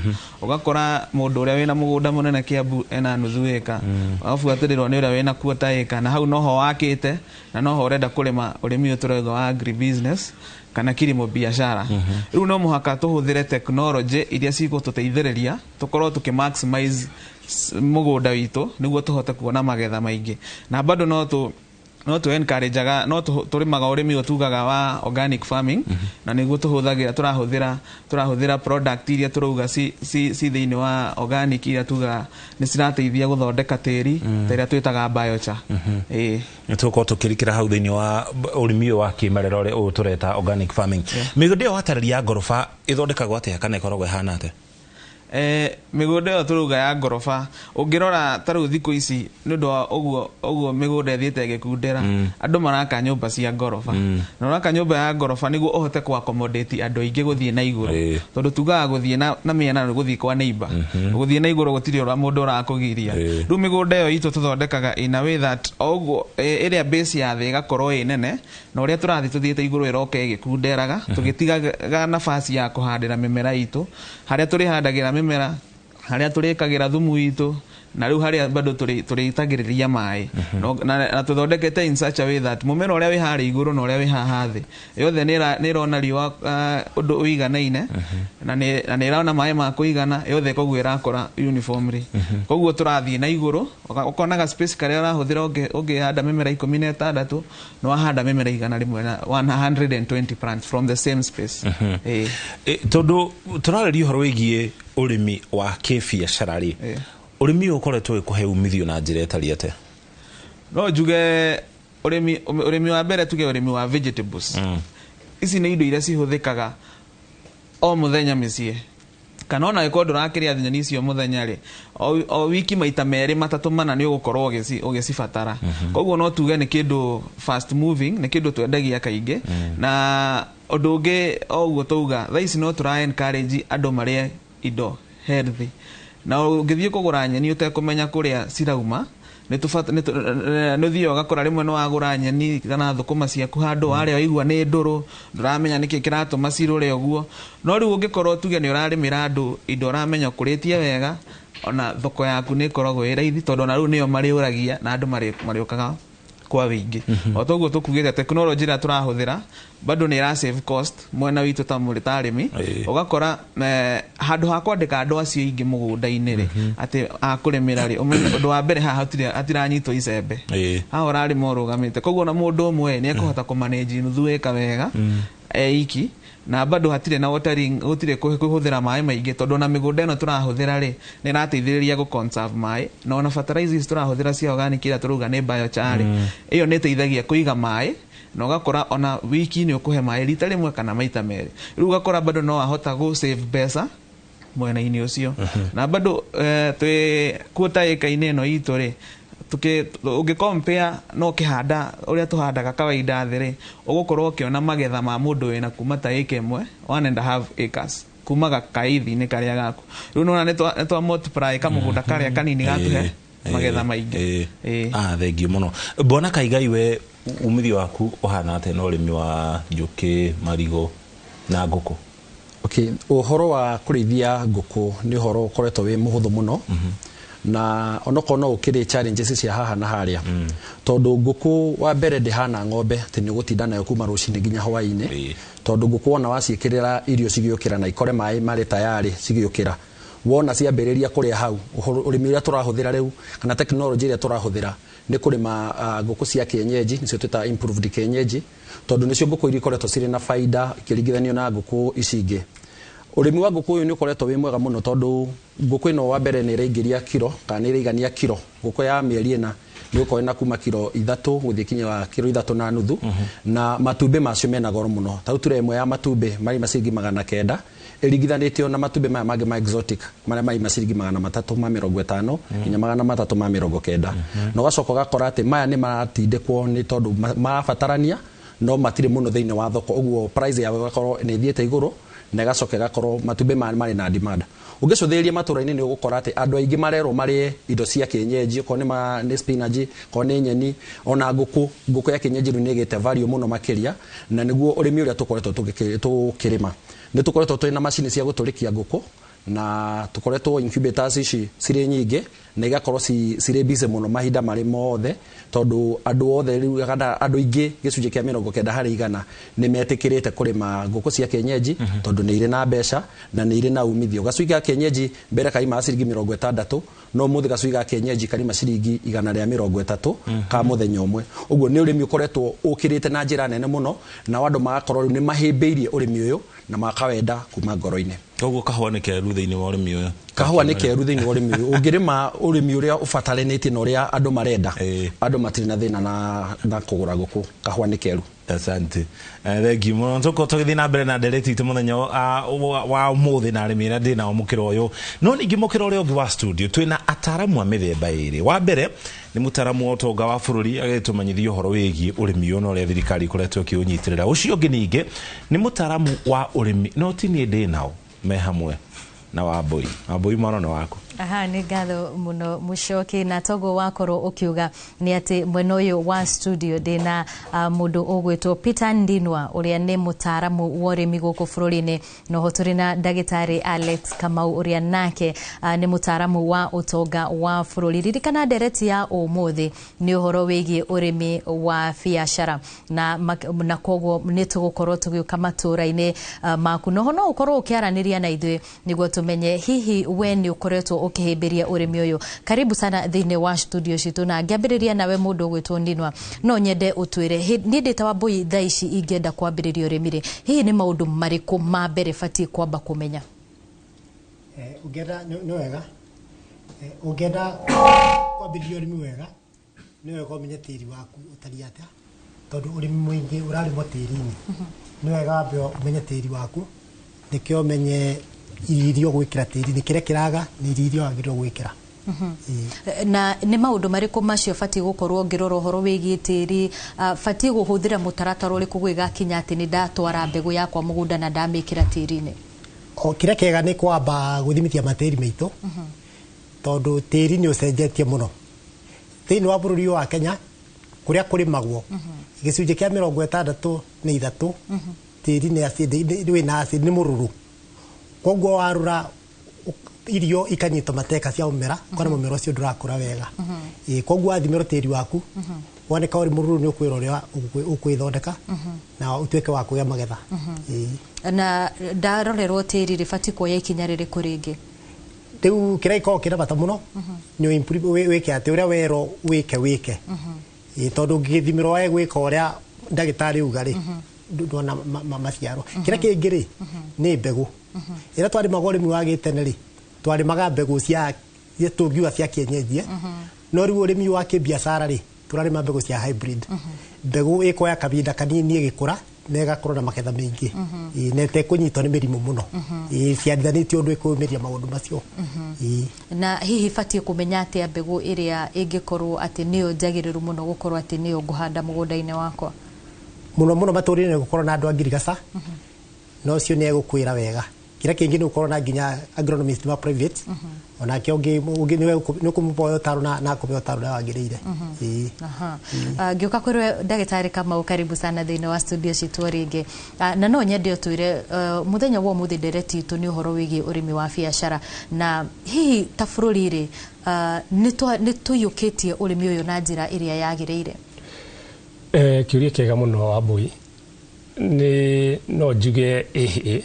Ũgakora mũndũ ũrĩa wĩna mũgũnda mũnene Kiambu ena nuthu ĩka, ũgabuatĩrĩrwo nĩ ũrĩa wĩna quarter ĩka, na hau noho wakĩte na noho ũrenda kũrĩma ũrĩmi ũyũ tũrauga wa agribusiness kana kilimo biashara. Rĩu no mũhaka tũhũthĩre tekinoronjĩ iria cigũtũteithĩrĩria tũkorwo tũkĩ maximize mũgũnda witũ nĩguo tũhote kuona magetha maingĩ. Na bado no No tũ encourageaga, no tũrĩmaga ũrĩmi ũyũ tugaga wa organic farming, na nĩguo tũhũthagĩra, tũrahũthĩra product iria tũrauga ci thĩinĩ wa organic, iria tugaga nĩ cirateithia gũthondeka tĩri, ta ĩrĩa twĩtaga biochar. Ĩĩ. Nĩ tũgũkorwo tũkĩrikĩra hau thĩinĩ wa ũrĩmi ũyũ wa kĩmerera ũrĩa ũyũ tũreta organic farming. Mĩgũnda ĩyo watarĩria ya ngoroba ĩthondekagwo atĩa kana ĩkoragwo ĩhana atĩa? Mĩgũnda ĩyo tũrauga ya ngoroba, ũngĩrora ta rĩu thikũ ici, nĩ ũndũ wa ũguo mĩgũnda ĩthiĩte ĩgĩkundera, andũ maraka nyũmba cia ngoroba, na ũraka nyũmba ya ngoroba nĩguo ũhote kũ accommodate andũ aingĩ gũthiĩ na igũrũ, tondũ tugaga gũthiĩ na mĩena nĩ gũthiĩ kwa neighbor, gũthiĩ na igũrũ gũtirĩ ũrĩa mũndũ ũrakũgiria. Rĩu mĩgũnda ĩyo itũ tũthondekaga in a way that o ũguo ĩrĩa base ya thĩ ĩgakorwo ĩ nene, na ũrĩa tũrathiĩ tũthiĩte igũrũ ĩroka ĩgĩkunderaga, tũgĩtigaga nafasi ya kũhandĩra mĩmera itũ, harĩa tũrĩhandagĩra mĩmera, harĩa tũrĩkagĩra thumu witũ, na rĩu harĩa bado tũrĩitagĩrĩria maĩ. Na tũthondekete in such a way that mũmera ũrĩa wĩ harĩa igũrũ na ũrĩa wĩ haha thĩ yothe nĩ ĩrona riũa ũndũ ũiganaine, na nĩ ĩrona maĩ ma kũigana yothe, koguo ĩrakũra uniformly. Koguo tũrathiĩ na igũrũ, ũkonaga space karĩa ũrahũthĩra ũngĩhanda mĩmera 16, nĩ wahanda mĩmera 100 na 120 plants from the same space. Ĩĩ. Tondũ tũrarĩria ũhoro wĩgiĩ ũrĩmi wa kĩbiacara rĩ, ũrĩmi ũyũ ũkoretwo ũgĩkũhe umithio na njĩra ĩtariĩ atĩa? No njuge ũrĩmi wa mbere, tuge ũrĩmi wa vegetables, ici nĩ indo iria cihũthĩkaga o mũthenya mĩciĩ, kana ona angĩkorwo ndũrakĩrĩa nyeni icio mũthenya rĩ, o wiki maita 2, 3, 4 nĩ ũgũkorwo ũgĩcibatara. Koguo no tuge nĩ kĩndũ fast moving, nĩ kĩndũ twendagia kaingĩ. Na ũndũ ũngĩ, o ũguo tauga, thaa ici no tũra encourage andũ marĩe indo healthy, na ũngĩthiĩ kũgũra nyeni ũtekũmenya kũrĩa cirauma, nĩ ũthiaga ũgakora rĩmwe nĩ wagũra nyeni kana thũkũma ciaku handũ, warĩa waigua nĩ ndũrũ, ndũramenya nĩkĩ kĩratũma cirũre ũguo. No rĩu ũngĩkorwo tuge nĩ ũrarĩmĩra andũ indo ũramenya ũkũrĩtie wega, ona thoko yaku nĩ ĩkoragwo ĩ raithi, tondũ ona rĩu nĩo marĩũragia na andũ marĩũkaga kwa wĩingĩ. O toguo tũkugĩte, technology ĩrĩa tũrahũthĩra bado nĩ ĩra save cost mwena witũ ta mũrĩ ta arĩmi. Ũgakora handũ ha kwandĩka andũ acio aingĩ mũgũnda-inĩ rĩ, atĩ akũrĩmĩra rĩ, ũmenye ũndũ wa mbere haha hatiranyitwo icembe, haha ũrarĩma ũrũgamĩte, koguo ona mũndũ ũmwe nĩ ekũhota kũmanage nuthu ĩka wega eiki, na bado hatirĩ na watering, gũtirĩ kũhũthĩra maĩ maingĩ, tondũ ona mĩgũnda ĩno tũrahũthĩra rĩ, nĩ ĩrateithĩrĩria gũ conserve maĩ, na ona fertilizer ici tũrahũthĩra cia organic iria tũrauga nĩ biochar rĩ, ĩyo nĩ ĩteithagia kũiga maĩ, na ũgakora ona wiki nĩ ũkũhe maĩ rita rĩmwe kana maita 2. Rĩu ũgakora bado no wahota gũ save mbeca mwena-inĩ ũcio. Na bado twĩ kuota ĩka-inĩ ĩno itũ rĩ, ũngĩ compare no ũkĩhanda ũrĩa tũhandaga kawaida thĩ rĩ, ũgũkorwo ũkĩona magetha ma mũndũ wĩna kuma ta ĩka ĩmwe, 1.5 acres, kuma gakaithi-inĩ karĩa gaku. Rĩu nĩwona nĩ twa multiply kamũgũnda karĩa kanini gatũhe magetha maingĩ. Thengiũ mũno. Bwana Kaigai, we umithio waku ũhana atĩa na ũrĩmi wa njũkĩ, marigũ na ngũkũ? Okay, ũhoro wa kũrĩithia ngũkũ nĩ ũhoro ũkoretwo wĩ mũhũthũ mũno, na onokorwo no ũkĩrĩ challenges cia haha na harĩa, tondũ ngũkũ wa mbere ndĩhana ng'ombe atĩ nĩ ũgũtinda nayo kuma rũcinĩ nginya hwaĩ-inĩ, tondũ ngũkũ wona waciĩkĩrĩra irio cigĩũkĩra na ikore maĩ marĩ tayarĩ cigĩũkĩra, wona ciambĩrĩria kũrĩa hau. Ũrĩmi ũrĩa tũrahũthĩra rĩu kana technology ĩrĩa tũrahũthĩra nĩ kũrĩma ngũkũ cia kienyeji, nĩcio twĩtaga improved kienyeji, tondũ nĩcio ngũkũ iria ikoretwo cirĩ na baida ikĩringithanio na ngũkũ ici ingĩ. Ũrĩmi wa ngũkũ ũyũ nĩ ũkoretwo wĩ mwega mũno, tondũ ngũkũ ĩno wa mbere nĩ ĩraingĩria kiro kana nĩ ĩraigania kiro. Ngũkũ ya mĩeri 4 nĩ ũkorwo na kuma kiro 3 gũthiĩ kinya kiro 3.5, na matumbĩ macio mena goro mũno. Ta rĩu ture ĩmwe ya matumbĩ marĩ maciringi 900, ĩringithanĩtio na matumbĩ maya mangĩ ma exotic marĩa marĩ maciringi 350 nginya 390. Na ũgacoka ũgakora atĩ maya nĩ maratindĩkwo nĩ tondũ marabatarania, no matirĩ mũno thĩinĩ wa thoko, ũguo price yao ĩgakorwo nĩ ĩthiĩte igũrũ, na ĩgacoka ĩgakorwo matumbĩ maya marĩ na demand. Ũngĩcũthĩrĩria matũra-inĩ nĩ ũgũkora atĩ andũ aingĩ marerwo marĩe indo cia kienyeji, okorwo nĩ spinach, okorwo nĩ nyeni, ona ngũkũ. Ngũkũ ya kienyeji rĩu nĩ ĩgĩte value mũno makĩria, na nĩguo ũrĩmi ũrĩa tũkoretwo tũkĩrĩma. Nĩ tũkoretwo twĩna macini cia gũtũrĩkia ngũkũ, na tũkoretwo incubators ici cirĩ nyingĩ, na igakorwo cirĩ busy mũno mahinda marĩ mothe, tondũ andũ othe rĩu kana andũ aingĩ gĩcunjĩ kĩa 90 harĩ igana nĩ metĩkĩrĩte kũrĩma ngũkũ cia kienyeji, tondũ nĩ irĩ na mbeca na nĩ irĩ na umithio. Gacui ga kienyeji mbere kaima ciringi 60, No mũthĩ gacui ga kienyeji karima ciringi 130 ka mũthenya ũmwe. Ũguo nĩ ũrĩmi ũkoretwo ũkĩrĩte na njĩra nene mũno, na andũ magakorwo rĩu nĩ mahĩmbĩirie ũrĩmi ũyũ na makawenda kuma ngoro-inĩ. Koguo kahũa nĩ keru thĩinĩ wa ũrĩmi ũyũ? Kahũa nĩ keru thĩinĩ wa ũrĩmi ũyũ. Ũngĩrĩma ũrĩmi ũrĩa ũbataranĩtie na ũrĩa andũ marenda, andũ matirĩ na thĩna na kũgũra ngũkũ. Kahũa nĩ keru. Asante. Thank you mũno. Tũkorwo tũgĩthiĩ na mbere na ndereti itũ mũthenya wa ũmũthĩ na arĩmi arĩa ndĩ nao mũkĩra ũyũ. No ningĩ mũkĩra ũrĩa ũngĩ wa studio twĩna ataramu a mĩthemba ĩrĩ. Wa mbere nĩ mũtaramu wa ũtonga wa bũrũri agĩtũmenyithia ũhoro wĩgiĩ ũrĩmi ũyũ na ũrĩa thirikari ĩkoretwo ĩkĩũnyitĩrĩra. Ũcio ũngĩ ningĩ nĩ mũtaramu wa ũrĩmi, no ti niĩ ndĩ nao me hamwe na Wambui. Wambui, mwana nĩ waku. Aha, nĩ ngatho mũno Mũcoki, na toguo wakorwo ũkiuga nĩ atĩ mwena ũyũ wa studio ndĩna mũndũ ũgwĩtwo Peter Ndinwa ũrĩa nĩ mũtaaramu wa ũrĩmi gũkũ bũrũri-inĩ, noho tũrĩ na ndagĩtarĩ Alex Kamau ũrĩa nake nĩ mũtaaramu wa ũtonga wa bũrũri. Ririkana ndereti ya ũmũthĩ nĩ ũhoro wĩgiĩ ũrĩmi wa biacara, na koguo nĩ tũgũkorwo tũgĩũka matũũra-inĩ maku, noho no ũkorwo ũkĩaranĩria na ithuĩ nĩguo tũmenye hihi we nĩ ũkoretwo ũkĩhĩmbĩria ũrĩmi ũyũ. Karibu sana thĩinĩ wa studio citũ, na ngĩambĩrĩria nawe mũndũ ũgwĩtwo Ndinwa, no nyende ũtwĩre, niĩ ndĩ ta Wambui thaa ici ingĩenda kwambĩrĩria ũrĩmi rĩ, hihi nĩ maũndũ marĩkũ ma mbere batiĩ kwamba kũmenya? Ũngĩenda nĩ wega, ũngĩenda kwambĩrĩria ũrĩmi wega nĩ wega ũmenye tĩri waku ũtariĩ atĩa, tondũ ũrĩmi mũingĩ ũrarĩmwo tĩri-inĩ. Nĩ wega wambe ũmenye tĩri waku, nĩkĩo ũmenye irio iria ũgwĩkĩra tĩri-inĩ, kĩrĩa kĩraga nĩ irio iria wagĩrĩirwo gwĩkĩra. Na nĩ maũndũ marĩkũ macio batiĩ gũkorwo ngĩrora ũhoro wĩgiĩ tĩri? Batiĩ kũhũthĩra mũtaratara ũrĩkũ gwĩgakinya atĩ nĩ ndatwara mbegũ yakwa mũgũnda na ndamĩkĩra tĩri-inĩ? O kĩrĩa kĩega nĩ kwamba gũthimithia matĩri maitũ, tondũ tĩri nĩ ũcenjetie mũno thĩinĩ wa bũrũri ũyũ wa Kenya. Kũrĩa kũrĩmagwo gĩcunjĩ kĩa 63 tĩri nĩ acid, wĩna acid, nĩ mũrũrũ. Koguo warũra irio ikanyitwo mateka cia mũmera, kana mũmera ũcio ndũrakũra wega. Koguo wathimĩrwo tĩri waku woneka ũrĩ mũrũrũ, nĩ ũkwĩra ũrĩa ũkwĩthondeka na ũtuĩke wa kũgĩa magetha. Na ndarorerwo tĩri rĩ, batiĩ kuoya ikinya rĩrĩkũ rĩngĩ? Rĩu kĩrĩa gĩkoragwo kĩna bata mũno nĩ wĩke atĩ ũrĩa werwo wĩke wĩke, tondũ ũngĩthimĩrwo wae gwĩka ũrĩa ndagĩtarĩ auga rĩ, ndona maciaro. Kĩrĩa kĩngĩ rĩ nĩ mbegũ. Ĩrĩa twarĩmaga ũrĩmi wa gĩtene rĩ, twarĩmaga mbegũ cia tũngiuga cia kienyeji, no rĩu ũrĩmi wa kĩbiacara rĩ, tũrarĩma mbegũ cia hybrid. Mbegũ ĩkoya kahinda kanini ĩgĩkũra na ĩgakorwo na magetha maingĩ, na ĩtekũnyitwo nĩ mĩrimũ mũno, ciarithanĩtio ũndũ ĩkũmĩria maũndũ macio. Na hihi batiĩ kũmenya atĩa mbegũ ĩrĩa ĩngĩkorwo atĩ nĩyo njagĩrĩru mũno gũkorwo atĩ nĩyo ngũhanda mũgũnda-inĩ wakwa? Mũno mũno matũũra-inĩ gũkorwo na andũ a ngirigaca, na ũcio nĩ egũkwĩra wega. Kĩrĩa kĩngĩ nĩ gũkorwo na nginya agronomist ma private, onake ũngĩ nĩ ũkũmũhoya ũtaro na akũhe ũtaro ũrĩa wagĩrĩire. Ngĩũka kũrĩ ndagĩtarĩ Kamau, karibu sana thĩinĩ wa studio citũ rĩngĩ, na no nyende ũtwĩre mũthenya wa ũmũthĩ ndereti itũ nĩ ũhoro wĩgiĩ ũrĩmi wa biacara, na hihi ta bũrũri rĩ, nĩ tũiyũkĩtie ũrĩmi ũyũ na njĩra ĩrĩa yagĩrĩire? Kĩũria kĩega mũno Wambui. Nĩ no njuge ĩhĩ,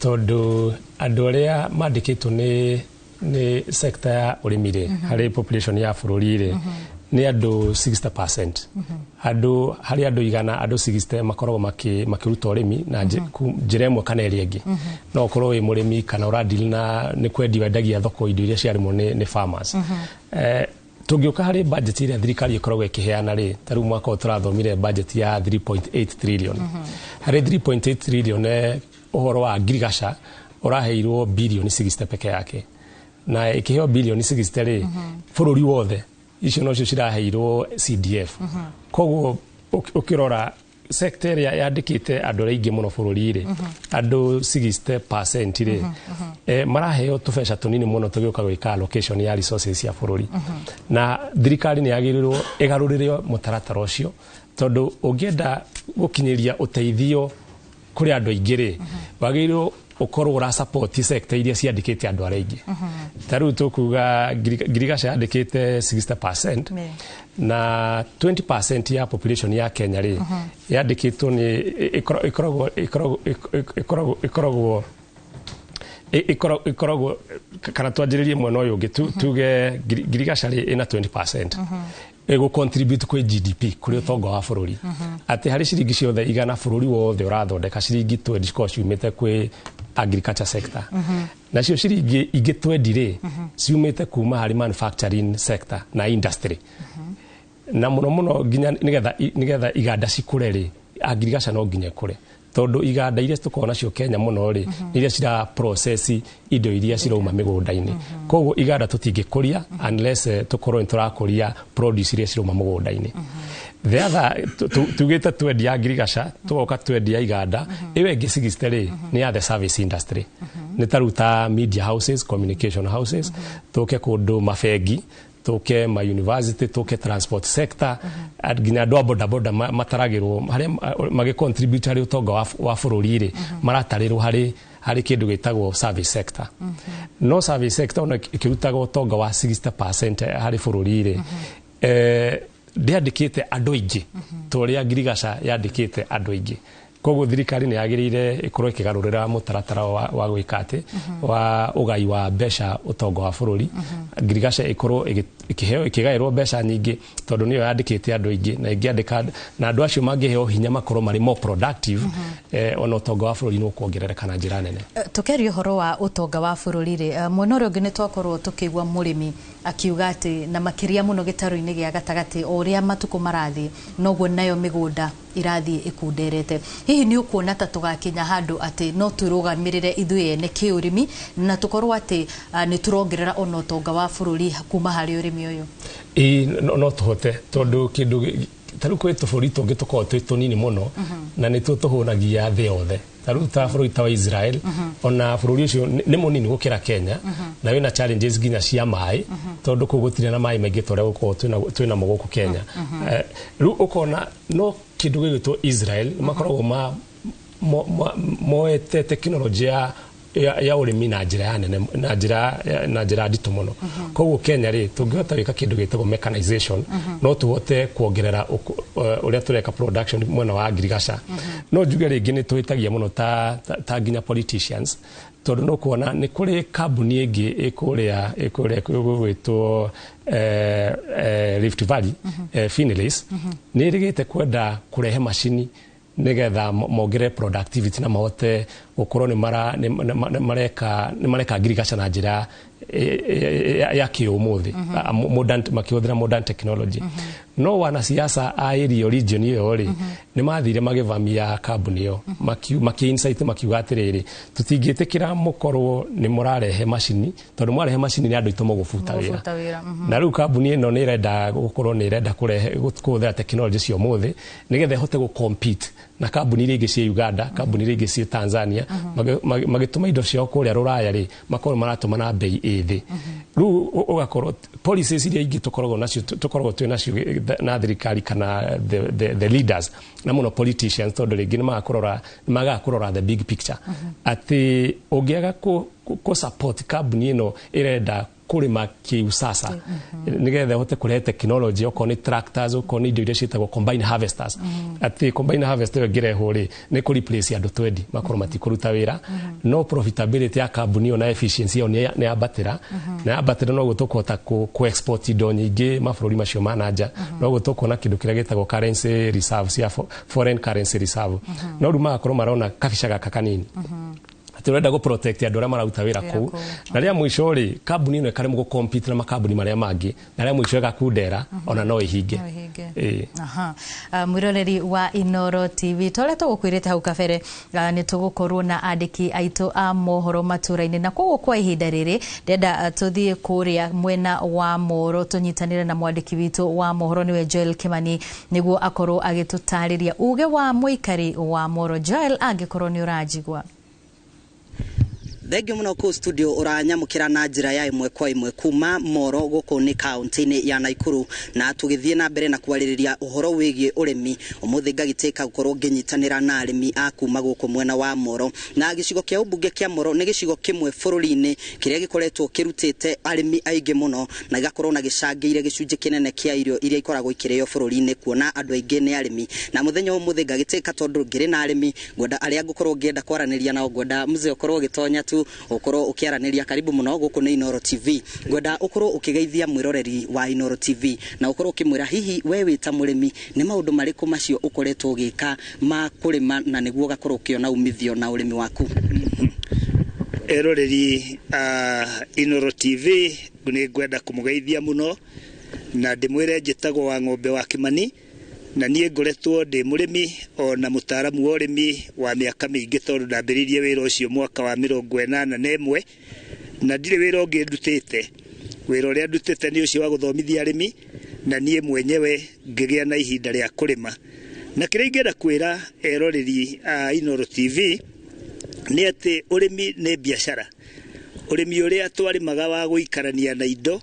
tondũ andũ arĩa mandĩkĩtwo nĩ sector ya ũrĩmi rĩ, harĩ population ya bũrũri rĩ, nĩ andũ 60%. Andũ harĩ andũ 100, andũ 60 makoragwo makĩruta ũrĩmi na njĩra ĩmwe kana ĩrĩa ĩngĩ. No ũkorwo wĩ mũrĩmi kana ũradeal na nĩ kwendia wendagia thoko indo iria ciarĩmwo nĩ farmers. Tũngĩũka harĩ budget ĩrĩa thirikari ĩkoragwo ĩkĩheana rĩ, ta rĩu mwaka ũyũ tũrathomire budget ya 3.8 trillion. Harĩ 3.8 trillion, ũhoro wa ngirigaca ũraheirwo bilioni 60 peke yake, na ĩkĩheo bilioni 60 rĩ, bũrũri wothe icio nocio ciraheirwo CDF. Koguo ũkĩrora sector ĩrĩa yandĩkĩte andũ arĩa aingĩ mũno bũrũri rĩ, andũ 60% rĩ, maraheo tũbeca tũnini mũno tũgĩũka gwĩka allocation ya resources cia bũrũri. Na thirikari nĩ yagĩrĩirwo ĩgarũrĩre mũtaratara ũcio, tondũ ũngĩenda gũkinyĩria ũteithio kũrĩ andũ aingĩ rĩ, wagĩrĩirwo ũkorwo ũra support sector iria ciandĩkĩte andũ arĩa aingĩ. Ta rĩu tũkuga ngirigaca yandĩkĩte 60% na 20% ya population ya Kenya rĩ, yandĩkĩtwo nĩ ĩkoragwo Ĩkoragwo kana twanjĩrĩrie mwena ũyũ ũngĩ, tuge ngirigaca rĩ ĩna 20% ĩgũ contribute kwĩ GDP, kũrĩ ũtonga wa bũrũri, atĩ harĩ ciringi ciothe 100 bũrũri wothe ũrathondeka, ciringi 20 cikoragwo ciumĩte kwĩ agriculture sector, nacio ciringi ingĩ 20 rĩ ciumĩte kuma harĩ manufacturing sector na industry. Na mũno mũno nginya nĩgetha iganda cikũre rĩ, agriculture no nginya ĩkũre, tondũ iganda iria tũkoragwo nacio Kenya mũno rĩ nĩ iria cira process indo iria cirauma mĩgũnda-inĩ. Koguo iganda tũtingĩkũria unless tũkorwo nĩ tũrakũria produce iria cirauma mũgũnda-inĩ. The other tugĩte twendia ngirigaca, tũgoka twendia iganda. Ĩyo ĩngĩ 60 rĩ nĩ ya the service industry, nĩ ta rĩu ta media houses, communication houses, tũke kũndũ mabengi, tũke ma university, tũke transport sector, nginya andũ a bodaboda mataragĩrwo harĩa magĩ contribute harĩ ũtonga wa bũrũri rĩ, maratarĩrwo harĩ kĩndũ gĩtagwo service sector. No service sector ona ĩkĩrutaga ũtonga wa 60% harĩ bũrũri rĩ, ndĩandĩkĩte andũ aingĩ ta ũrĩa ngirigaca yandĩkĩte andũ aingĩ. Koguo thirikari nĩ yagĩrĩire ĩkorwo ĩkĩgarũrĩra mũtaratara wa gwĩka atĩ wa ũgai wa mbeca ũtonga wa bũrũri, ngirigaca ĩkorwo ĩkĩheo, ĩkĩgaĩrwo mbeca nyingĩ, tondũ nĩyo yandĩkĩte andũ aingĩ, na ĩngĩandĩka na andũ acio mangĩheo hinya makorwo marĩ more productive, ona ũtonga wa bũrũri nĩ ũkuongerereka na njĩra nene. Tũkĩaria ũhoro wa ũtonga wa bũrũri rĩ, mwena ũrĩa ũngĩ nĩ twakorwo tũkĩigua mũrĩmi akiuga atĩ na makĩria mũno gĩtarũ-inĩ gĩa gatagatĩ, o ũrĩa matukũ marathiĩ noguo nayo mĩgũnda irathiĩ ĩkunderete. Hihi nĩ ũkuona ta tũgakinya handũ atĩ no twĩrũgamĩrĩre ithuĩ ene kĩũrĩmi na tũkorwo atĩ nĩ tũrongerera ona ũtonga wa bũrũri kuma harĩ ũrĩmi ũyũ? Ĩĩ, no tũhote, tondũ kĩndũ ta rĩu kwĩ tũbũrũri tũngĩ tũkoragwo twĩ tũnini mũno na nĩtuo tũhũnagia thĩ yothe, ta rĩu ta bũrũri ta wa Israel. Ona bũrũri ũcio nĩ mũnini gũkĩra Kenya na wĩna challenges nginya cia maĩ, tondũ kũu gũtirĩ na maĩ maingĩ ta ũrĩa gũkoragwo twĩnamo gũkũ Kenya. Rĩu ũkona no kĩndũ gĩgwĩtwo Israel makoragwo moete tekinoronjĩ ya ũrĩmi na njĩra ya nene, na njĩra nditũ mũno. Koguo Kenya rĩ, tũngĩhota gwĩka kĩndũ gĩtagwo mechanization, no tũhote kuongerera ũrĩa tũreka production mwena wa ngirigaca. No njuge rĩngĩ nĩ tũhĩtagia mũno ta nginya politicians, tondũ no kuona nĩ kũrĩ kambuni ĩngĩ ĩkũrĩa ĩgwĩtwo Rift Valley, Finlays, nĩ ĩrĩgĩte kwenda kũrehe macini nĩgetha mongerere productivity na mahote gũkorwo nĩ mara nĩ nĩ- mareka nĩ mareka ngirigaca na njĩra ya kĩũmũthĩ, modern, makĩhũthĩra modern technology. No wanasiasa a area region ĩyo rĩ, nĩ mathire magĩvamia kambuni ĩyo, makĩ incite, makiuga atĩrĩrĩ, tũtingĩtĩkĩra mũkorwo nĩ mũrarehe macini, tondũ mwarehe macini nĩ andũ aitũ mũgũbuta wĩra. Mũgũbuta wĩra. Na rĩu kambuni ĩno nĩ ĩrenda gũkorwo nĩ ĩrenda kũrehe kũhũthĩra tekinoronjĩ cia ũmũthĩ nĩgetha ĩhote gũ compete na kambuni iria ingĩ ciĩ Uganda, kambuni iria ingĩ ciĩ Tanzania, magĩtũma indo ciao kũrĩa rũraya rĩ, makorwo maratũma na bei ĩ thĩ. Rĩu ũgakorwo policies iria ingĩ tũkoragwo nacio, tũkoragwo twĩ nacio na thirikari kana the leaders, na mũno politicians, tondũ rĩngĩ nĩ magaga kũrora the big picture, atĩ ũngĩaga kũ support kambuni ĩno ĩrenda kũrĩma kĩusasa nĩgetha ĩhote kũrehe technology, okorwo nĩ tractors, okorwo nĩ indo iria ciĩtagwo combine harvesters, atĩ combine harvester ĩyo ĩngĩrehwo rĩ, nĩ kũ replace andũ 20 makorwo matikũruta wĩra, no profitability ya kambuni ĩyo na efficiency ĩyo nĩ yambatĩra, na yambatĩra noguo tũkũhota kũ export indo nyingĩ mabũrũri macio ma nanja, noguo tũkuona kĩndũ kĩrĩa gĩtagwo currency reserve cia foreign currency reserve. No rĩu magakorwo marona kabica gaka kanini atĩ ũrenda gũ protect andũ arĩa mararuta wĩra kũu, na rĩa mũico rĩ, kambuni ĩno ĩkaremwo gũ compete na makambuni marĩa mangĩ, na rĩa mũico ĩgakundera, ona no ĩhinge. No ĩhinge. Ĩĩ. Aha. Mwĩroreri wa Inoro TV, ta ũrĩa tũgũkwĩrĩte hau kabere, nĩ tũgũkorwo na andĩki aitũ a mohoro matũra-inĩ, na koguo kwa ihinda rĩrĩ ndĩrenda tũthiĩ kũrĩa mwena wa Moro tũnyitanĩre na mwandĩki witũ wa mohoro, nĩwe Joel Kimani, nĩguo akorwo agĩtũtarĩria uge wa mũikari wa Moro. Joel, angĩkorwo nĩ ũranjigua. Thengiũ mũno kũu studio. Ũranyamũkĩra na njĩra ya ĩmwe kwa ĩmwe kuma Moro, gũkũ nĩ kaunti-inĩ ya Naikuru, na tũgĩthiĩ na mbere na kwarĩrĩria ũhoro wĩgiĩ ũrĩmi. Ũmũthĩ ngagĩtĩka gũkorwo ngĩnyitanĩra na arĩmi a kuma gũkũ mwena wa Moro, na gĩcigo kĩa ũmbunge kĩa Moro nĩ gĩcigo kĩmwe bũrũri-inĩ kĩrĩa gĩkoretwo kĩrutĩte arĩmi aingĩ mũno na gĩgakorwo na gĩcangĩire gĩcunjĩ kĩnene kĩa irio iria ikoragwo ikĩrĩo bũrũri-inĩ, kuona andũ aingĩ nĩ arĩmi. Na mũthenya ũmũthĩ ngagĩtĩka tondũ ngĩrĩ na arĩmi ngwenda arĩa ngũkorwo ngĩenda kwaranĩria nao, ngwenda mzee ũkorwo ũgĩtonya tu. Tu ukorwo ukiaraniria. Karibu muno guku ni Inooro TV. Ngwenda ukorwo ukigeithia mwiroreri wa Inooro TV na ukorwo ukimwira hihi we wi ta murimi ni maundu mariku macio ukoretwo ugika ma kurima na niguo ugakorwo ukiona umithio na urimi waku. Eroreri a Inooro TV ni ngwenda kumugeithia muno na ndimwire njitagwo wa Ng'ombe wa Kimani na niĩ ngoretwo ndĩ mũrĩmi ona mũtaaramu wa ũrĩmi wa mĩaka mĩingĩ tondũ ndambĩrĩirie wĩra ũcio mwaka wa 81 na ndirĩ wĩra ũngĩ ndutĩte. Wĩra ũrĩa ndutĩte nĩ ũcio wa gũthomithia arĩmi na niĩ mwenyewe ngĩgĩa na ihinda rĩa kũrĩma. Na kĩrĩa ingĩenda kwĩra eroreri a Inooro TV nĩ atĩ ũrĩmi nĩ biacara. Ũrĩmi ũrĩa twarĩmaga wa gũikarania na indo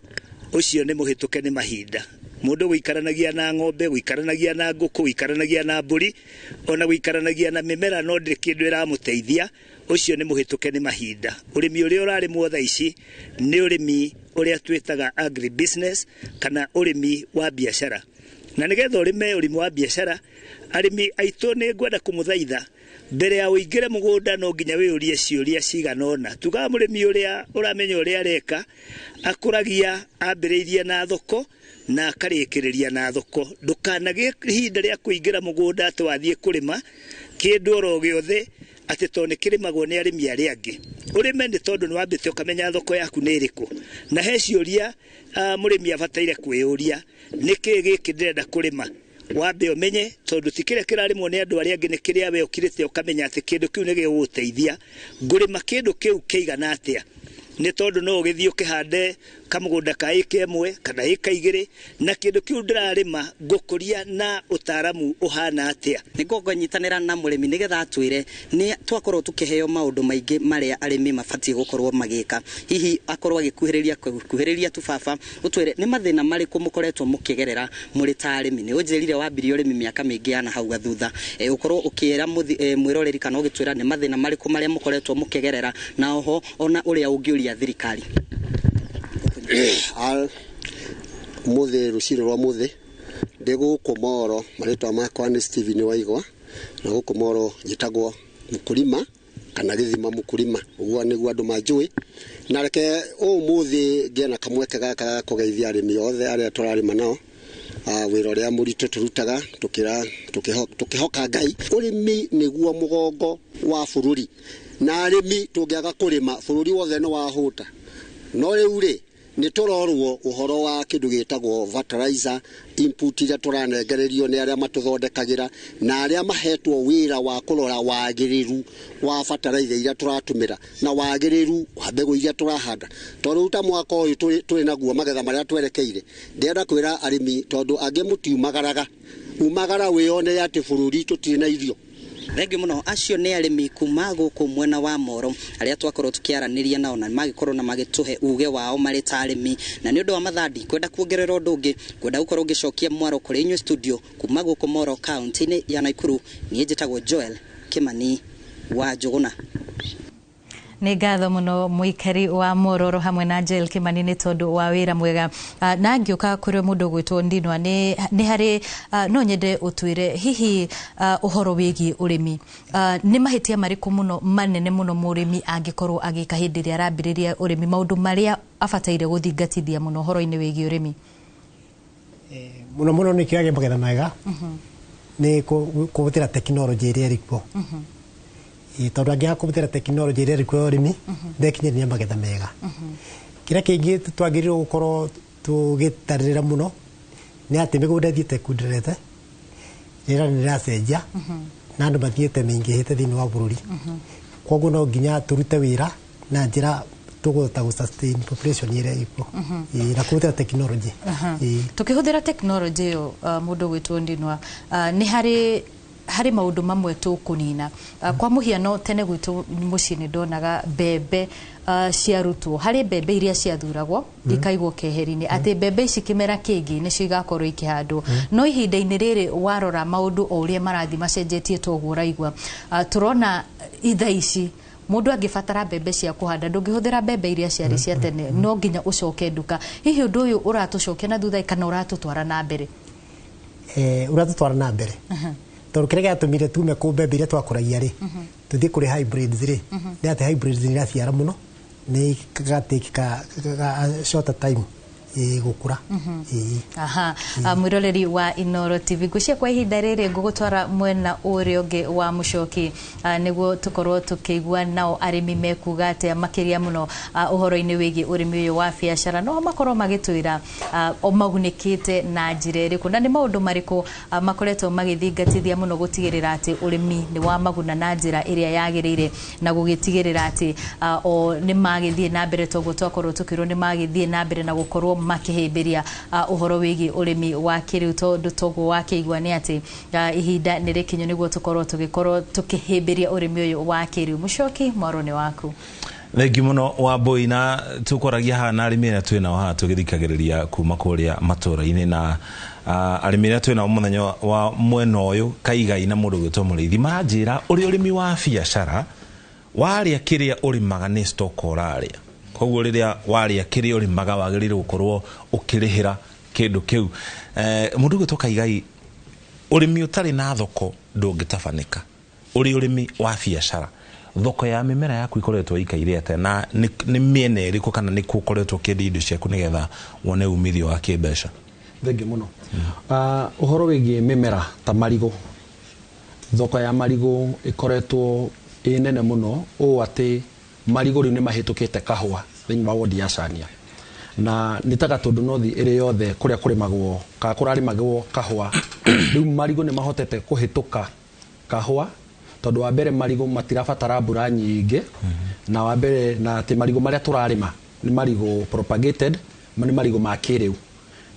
ũcio nĩ mũhĩtũke nĩ mahinda. Mundu gũikaranagia na ng'ombe, gũikaranagia na ngũkũ, gũikaranagia na mbũri, ona gũikaranagia na mĩmera no ndĩrĩ kĩndũ ĩramũteithia, ũcio nĩ mũhĩtũke nĩ mahinda. Ũrĩmi ũrĩa ũrarĩmwo thaa ici nĩ ũrĩmi ũrĩa twĩtaga agribusiness kana ũrĩmi wa biacara. Na nĩgetha ũrĩme ũrĩmi wa biacara, arĩmi aitũ nĩ ngwenda kũmũthaitha mbere ya ũingĩre mũgũnda no nginya wĩyũrie ciũria cigana ũna. Tugaga mũrĩmi ũrĩa ũramenya ũrĩa areka akũragia ambĩrĩirie na thoko na akarĩkĩrĩria na thoko. Ndũkanagĩe ihinda rĩa kũingĩra mũgũnda atĩ wathiĩ kũrĩma kĩndũ oro gĩothe atĩ tondũ nĩ kĩrĩmagwo nĩ arĩmi arĩa angĩ. Ũrĩme nĩ tondũ nĩ wambĩte ũkamenya thoko yaku nĩ ĩrĩkũ. Na he ciũria mũrĩmi abataire kwĩyũria, nĩkĩĩ gĩkĩ ndĩrenda kũrĩma? Wambe ũmenye tondũ ti kĩrĩa kĩrarĩmwo nĩ andũ arĩa angĩ nĩ kĩrĩa we ũkirĩte ũkamenya atĩ kĩndũ kĩu nĩ gĩgũgũteithia. Ngũrĩma kĩndũ kĩu kĩigana atĩa? Nĩ tondũ no ũgĩthiĩ ũkĩhande kamũgũnda ka ĩka ĩmwe kana ĩka igĩrĩ na kĩndũ kĩu ndĩrarĩma ngũkũria na ũtaaramu ũhana atĩa. Nĩguo ngũnyitanĩra na mũrĩmi nĩgetha atwĩre nĩ twakorwo tũkĩheo maũndũ maingĩ marĩa arĩmi mabatiĩ gũkorwo magĩka. Hihi akorwo agĩkuhĩrĩria kuhĩrĩria tu baba ũtwĩre nĩ mathĩna marĩkũ mũkoretwo mũkĩgerera mũrĩ ta arĩmi. Nĩ ũnjĩrire wambirie ũrĩmi mĩaka mĩingĩ yana hau gathutha, ũkorwo ũkĩra mwĩroreri kana ũgĩtwĩra nĩ mathĩna marĩkũ marĩa mũkoretwo mũkĩgerera na oho ona ũrĩa ũngĩũria thirikari. Muthi ruciri rwa muthi ndi guku Moro, maritwa makwa ni Steven Waigwa na guku Moro njitagwo mukulima kana githima mukulima, uguo niguo andu manjui. Na reke umuthi ngie na kamweke gaka ga kugeithia arimi othe aria turarima nao wira uria muritu turutaga tukihoka Ngai. Urimi niguo mugongo wa bururi na arimi tungiaga kurima bururi wothe ni wahuta. No riu ri ni turorwo uhoro wa kindu gitagwo fertilizer input iria turanengererio ni aria matuthondekagira na aria mahetwo wira wa kurora wagiriru wa fertilizer iria turatumira na wagiriru wa mbegu iria turahanda. Tondu ta mwaka uyu turi naguo magetha maria twerekeire, ndĩrenda kwira arimi tondu angi mutiumagaraga umagara wiyone ati bururi tutiri na irio. Thengiũ mũno. Acio nĩ arĩmi kuma gũkũ mwena wa Moro arĩa twakorwo tũkĩaranĩria nao na magĩkorwo na magĩtũhe uge wao marĩ ta arĩmi. Na nĩ ũndũ wa mathandi kwenda kuongerera ũndũ ũngĩ, kwenda gũkorwo ngĩcokia mwaro kũrĩ inyuĩ studio kuma gũkũ Moro kaunti-inĩ ya Nakuru, niĩ njĩtagwo Joel Kimani wa Njũgũna. Nĩ ngatho mũno mũikari wa Mororo hamwe na Joel Kimani nĩ tondũ wa wĩra mwega. Na ngĩũka kũrĩ mũndũ ũgwĩtwo Ndinwa, nĩ harĩ no nyende ũtwĩre hihi ũhoro wĩgiĩ ũrĩmi, nĩ mahĩtia marĩkũ mũno manene mũno mũrĩmi angĩkorwo agĩka hĩndĩ ĩrĩa arambĩrĩria ũrĩmi, maũndũ marĩa abataire gũthingatithia mũno ũhoro-inĩ wĩgiĩ ũrĩmi? Mũno mũno nĩ kĩagĩa magetha mega nĩ kũhũthĩra tekinoronjĩ ĩrĩa ĩrĩ kuo. Tondu angĩaga kũhũthĩra tekinoronjĩ ĩrĩa ĩrĩ kuo ya ũrĩmi ndekinyĩria magetha mega. Kĩrĩa kĩngĩ twagĩrĩirwo gũkorwo tũgĩtarĩrĩra mũno nĩ atĩ mĩgũnda ĩthiĩte ĩkunderete, rĩera nĩ rĩracenjia na andũ mathiĩte maingĩhĩte thĩinĩ wa bũrũri. Koguo no nginya tũrute wĩra na njĩra tũkũhota gũ sustain population ĩrĩa ĩkuo na kũhũthĩra tekinoronjĩ. Tũkĩhũthĩra tekinoronjĩ ĩyo, mũndũ ũgwĩtwo Ndinwa, nĩ harĩ maũndũ mamwe tũkũnina. Kwa mũhiano tene gwitũ mũciĩ nĩ ndonaga mbembe ciarutwo, harĩ mbembe iria ciathuragwo ikaigwo keheri-inĩ atĩ mbembe ici kĩmera kĩngĩ nĩcio igakorwo ikĩhandwo. No ihinda-inĩ rĩrĩ warora maũndũ o ũrĩa marathiĩ macenjetie toguo ũraigua, tũrona ithaa ici mũndũ angĩbatara mbembe cia kũhanda ndũngĩhũthĩra mbembe iria ciarĩ cia tene, no nginya ũcoke nduka. Hihi ũndũ ũyũ ũratũcokia na thutha kana ũratũtwara na mbere? Ũratũtwara na mbere. Tondũ kĩrĩa gĩatũmire tume kũ mbembe iria twakũragia rĩ, tũthiĩ kũrĩ hybrids rĩ, nĩ atĩ hybrids nĩ iraciara mũno, nĩ gatake ka shorter time gũkũra. Aha, mwiroreri wa Inoro TV, ngwĩciria kwa ihinda rĩrĩ ngũgũtwara mwena ũrĩa ũngĩ wa mũcoki, nĩguo tũkorwo tũkĩigua nao arĩmi mekuga atĩa makĩria mũno ũhoro-inĩ wĩgiĩ ũrĩmi ũyũ wa biacara, no makorwo magĩtwĩra o magunĩkĩte na njĩra ĩrĩkũ na nĩ maũndũ marĩkũ makoretwo magĩthingatithia mũno gũtigĩrĩra atĩ ũrĩmi nĩ wa maguna na njĩra ĩrĩa yagĩrĩire, na gũgĩtigĩrĩra atĩ o nĩ magĩthiĩ na mbere toguo twakorwo tũkĩrwo nĩ magĩthiĩ na mbere na gũkorwo makĩhĩmbĩria ũhoro wĩgiĩ ũrĩmi wa kĩrĩu, tondũ toguo wakĩigua nĩ atĩ ihinda nĩ rĩkinyu nĩguo tũkorwo tũgĩkorwo tũkĩhĩmbĩria ũrĩmi ũyũ wa kĩrĩu. Mũcoki, mwaro nĩ waku. Thengiũ mũno Wambui, na tũkwaragia haha na arĩmi arĩa twĩ nao haha tũgĩthikagĩrĩria kuma kũrĩa matũra-inĩ, na arĩmi arĩa twĩ nao mũthenya wa mwena ũyũ Kaigai na mũndũ ũgwĩtwo Mũrĩithi maranjĩra ũrĩ ũrĩmi wa biacara warĩa kĩrĩa ũrĩmaga nĩ stock ũrarĩa, koguo rĩrĩa warĩa kĩrĩa ũrĩmaga wagĩrĩire gũkorwo ũkĩrĩhĩra kĩndũ kĩu. Mũndũ ũgwĩtwo Kaigai, ũrĩmi ũtarĩ na thoko ndũngĩtabanĩka. Ũrĩ ũrĩmi wa biacara, thoko ya mĩmera yaku ĩkoretwo ĩikaire atĩa, na nĩ mĩena ĩrĩkũ kana nĩ kũ ũkoretwo ũkĩendia indo ciaku nĩgetha wone umithio wa kĩmbeca? Thengiũ mũno. Ũhoro wĩgiĩ mĩmera ta marigũ, thoko ya marigũ ĩkoretwo ĩ nene mũno ũũ atĩ marigũ rĩu nĩ mahĩtũkĩte kahũa thĩinĩ wa wodi ya Cania, na nĩ ta Gatũndũ North ĩrĩ yothe kũrĩa kũrĩmagwo kana kũrarĩmagwo kahũa, rĩu marigũ nĩ mahotete kũhĩtũka kahũa, tondũ wa mbere marigũ matirabatara mbura nyingĩ, na wa mbere na atĩ marigũ marĩa tũrarĩma nĩ marigũ propagated, nĩ marigũ ma kĩrĩu,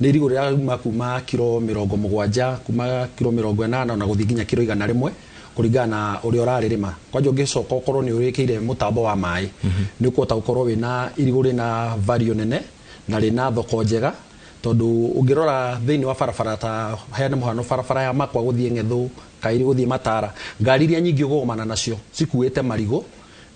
nĩ irigũ rĩrauma kuma kiro 70 kuma kiro 80 na gũthiĩ nginya kiro 100 kũringana na ũrĩa ũrarĩrĩma. Kwanja ũngĩcoka ũkorwo nĩ ũrĩkĩire mũtambo wa maĩ, nĩ ũkũhota gũkorwo wĩna irigũ rĩna value nene na rĩna thoko njega, tondũ ũngĩrora thĩinĩ wa barabara ta heane mũhano barabara ya Makwa gũthiĩ Ng'ethũ, Kairi gũthiĩ Matara, ngari iria nyingĩ ũgũgomana nacio cikuĩte marigũ,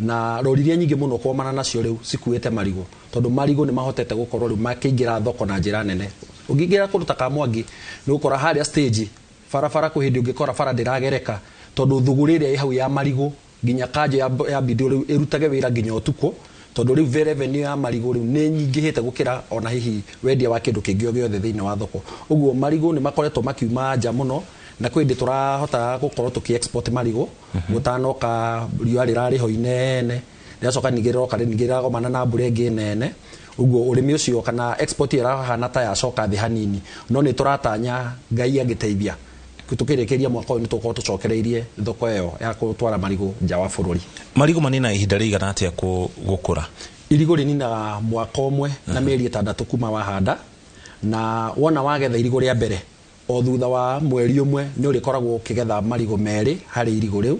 na rori iria nyingĩ mũno ũkũgomana nacio rĩu cikuĩte marigũ, tondũ marigũ nĩ mahotete gũkorwo rĩu makĩingĩra thoko na njĩra nene. Ũngĩingĩra kũndũ ta Kamwangi nĩ ũgũkora harĩa stage barabara kwĩ hĩndĩ ũngĩkora bara ndĩragereka, tondũ thũgũrĩ ĩrĩa ĩ hau ya marigũ nginya kanjũ ya bindio rĩu ĩrutage wĩra nginya ũtukũ, tondũ rĩu revenue ya marigũ rĩu nĩ nyingĩhĩte gũkĩra ona hihi wendia wa kĩndũ kĩngĩ o gĩothe thĩinĩ wa thoko. Ũguo marigũ nĩ makoretwo makiuma nja mũno, na kwĩ hĩndĩ tũrahota gũkorwo tũkĩ export marigũ gũtanoka riũa rĩrarĩ ho inene, rĩracoka ningĩ rĩroka ningĩ rĩragomana na mbura ĩngĩ nene. Ũguo ũrĩmi ũcio kana export ĩrahana ta yacoka thĩ hanini, no nĩ tũratanya Ngai angĩteithia tũkĩrĩkĩria mwaka ũyũ nĩ tũgũkorwo tũcokereirie thoko ĩyo ya gũtwara marigũ nja wa bũrũri. Marigũ manina ihinda rĩigana atĩa gũkũra? Irigũ rĩninaga mwaka ũmwe na mĩeri 6 kuma wahanda, na wona wagetha irigũ rĩa mbere o thutha wa mweri ũmwe nĩ ũrĩkoragwo ũkĩgetha marigũ 2 harĩ irigũ rĩu,